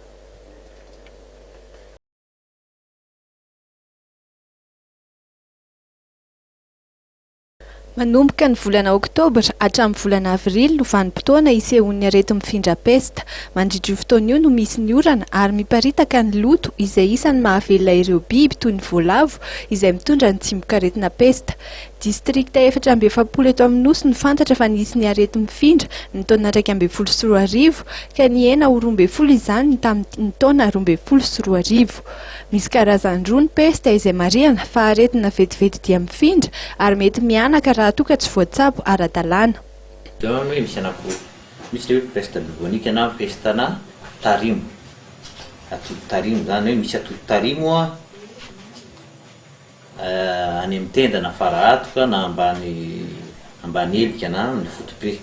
Speaker 3: Manomboka ny volana oktobra hatramin'ny volana avrily no vanim-potoana isehoan'ny areti-mifindra pesta. Mandritra io fotoana io no misy ny orana ary miparitaka ny loto izay isan'ny mahavelona ireo biby toy ny voalavo izay mitondra ny tsimokaretina pesta. Distrikta 44 eto amin'ny Nosy no fantatra fa nisy ny areti-mifindra ny taona 2011 ka nihena ho 12 izany ny tamin'ny taona 2012. Misy karazany roa ny pesta izay marihana fa aretina vetivety dia mifindra ary mety mihanaka raha toa ka tsy voatsabo ara-dalàna.
Speaker 7: Izao ny hoe misy anankiroa, misy ilay hoe peste bubonique na peste ana tarimo, atody tarimo izany hoe misy atody tarimo any amin'ny tenda na fara hatoka na ambany ambany helika na amin'ny foto-pe.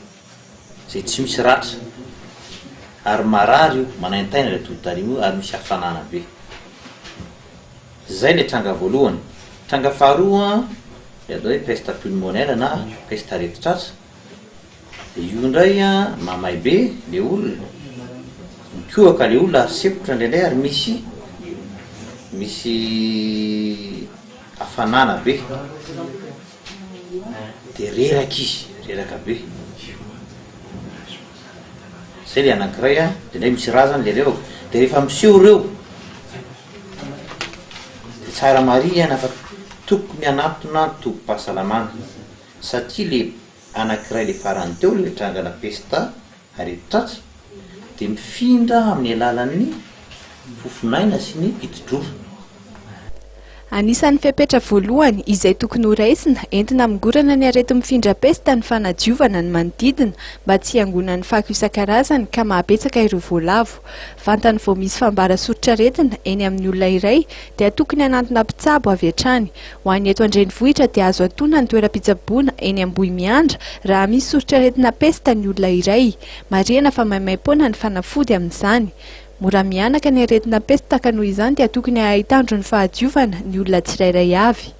Speaker 7: Izay tsy misy ratra. Ary marary io, manaintaina ilay tolo-tarimo io ary misy hafanana be. Izay ilay tranga voalohany. Tranga faharoa, ilay atao hoe peste pulmonaire na peste aretin-tratra. Dia io indray an, mamay be ilay olona, mikohaka ilay olona ary sempotra indraindray ary misy misy hafanana be. Dia reraka izy, reraka be. Zay le anankiray an, de ndray misy rà zany le revaka, de rehefa miseho reo, de tsara marihana fa tokony hanatona tobim-pahasalamana, satria le anankiray le farany teo le trangana pesta Areti-tratra dia mifindra amin'ny alalan'ny fofonaina sy ny piti-drora.
Speaker 3: Anisan'ny fepetra voalohany izay tokony ho raisina entina hamongorana ny areti-mifindra pesta ny fanadiovana ny manodidina mba tsy hiangonan'ny fako isan-karazany ka mahabetsaka ireo voalavo. Vantany vao misy fambara soritr'aretina eny amin'ny olona iray dia tokony hanantona mpitsabo avy hatrany. Ho an'ny eto an-drenivohitra dia azo antonona ny toeram-pitsaboana eny Ambohimiandra raha misy soritr'aretina pesta ny olona iray. Marihana fa maimaim-poana ny fanafody amin'izany. Mora mihanaka ny aretina pesta ka noho izany dia tokony hahay hitandro ny fahadiovana ny olona tsirairay avy.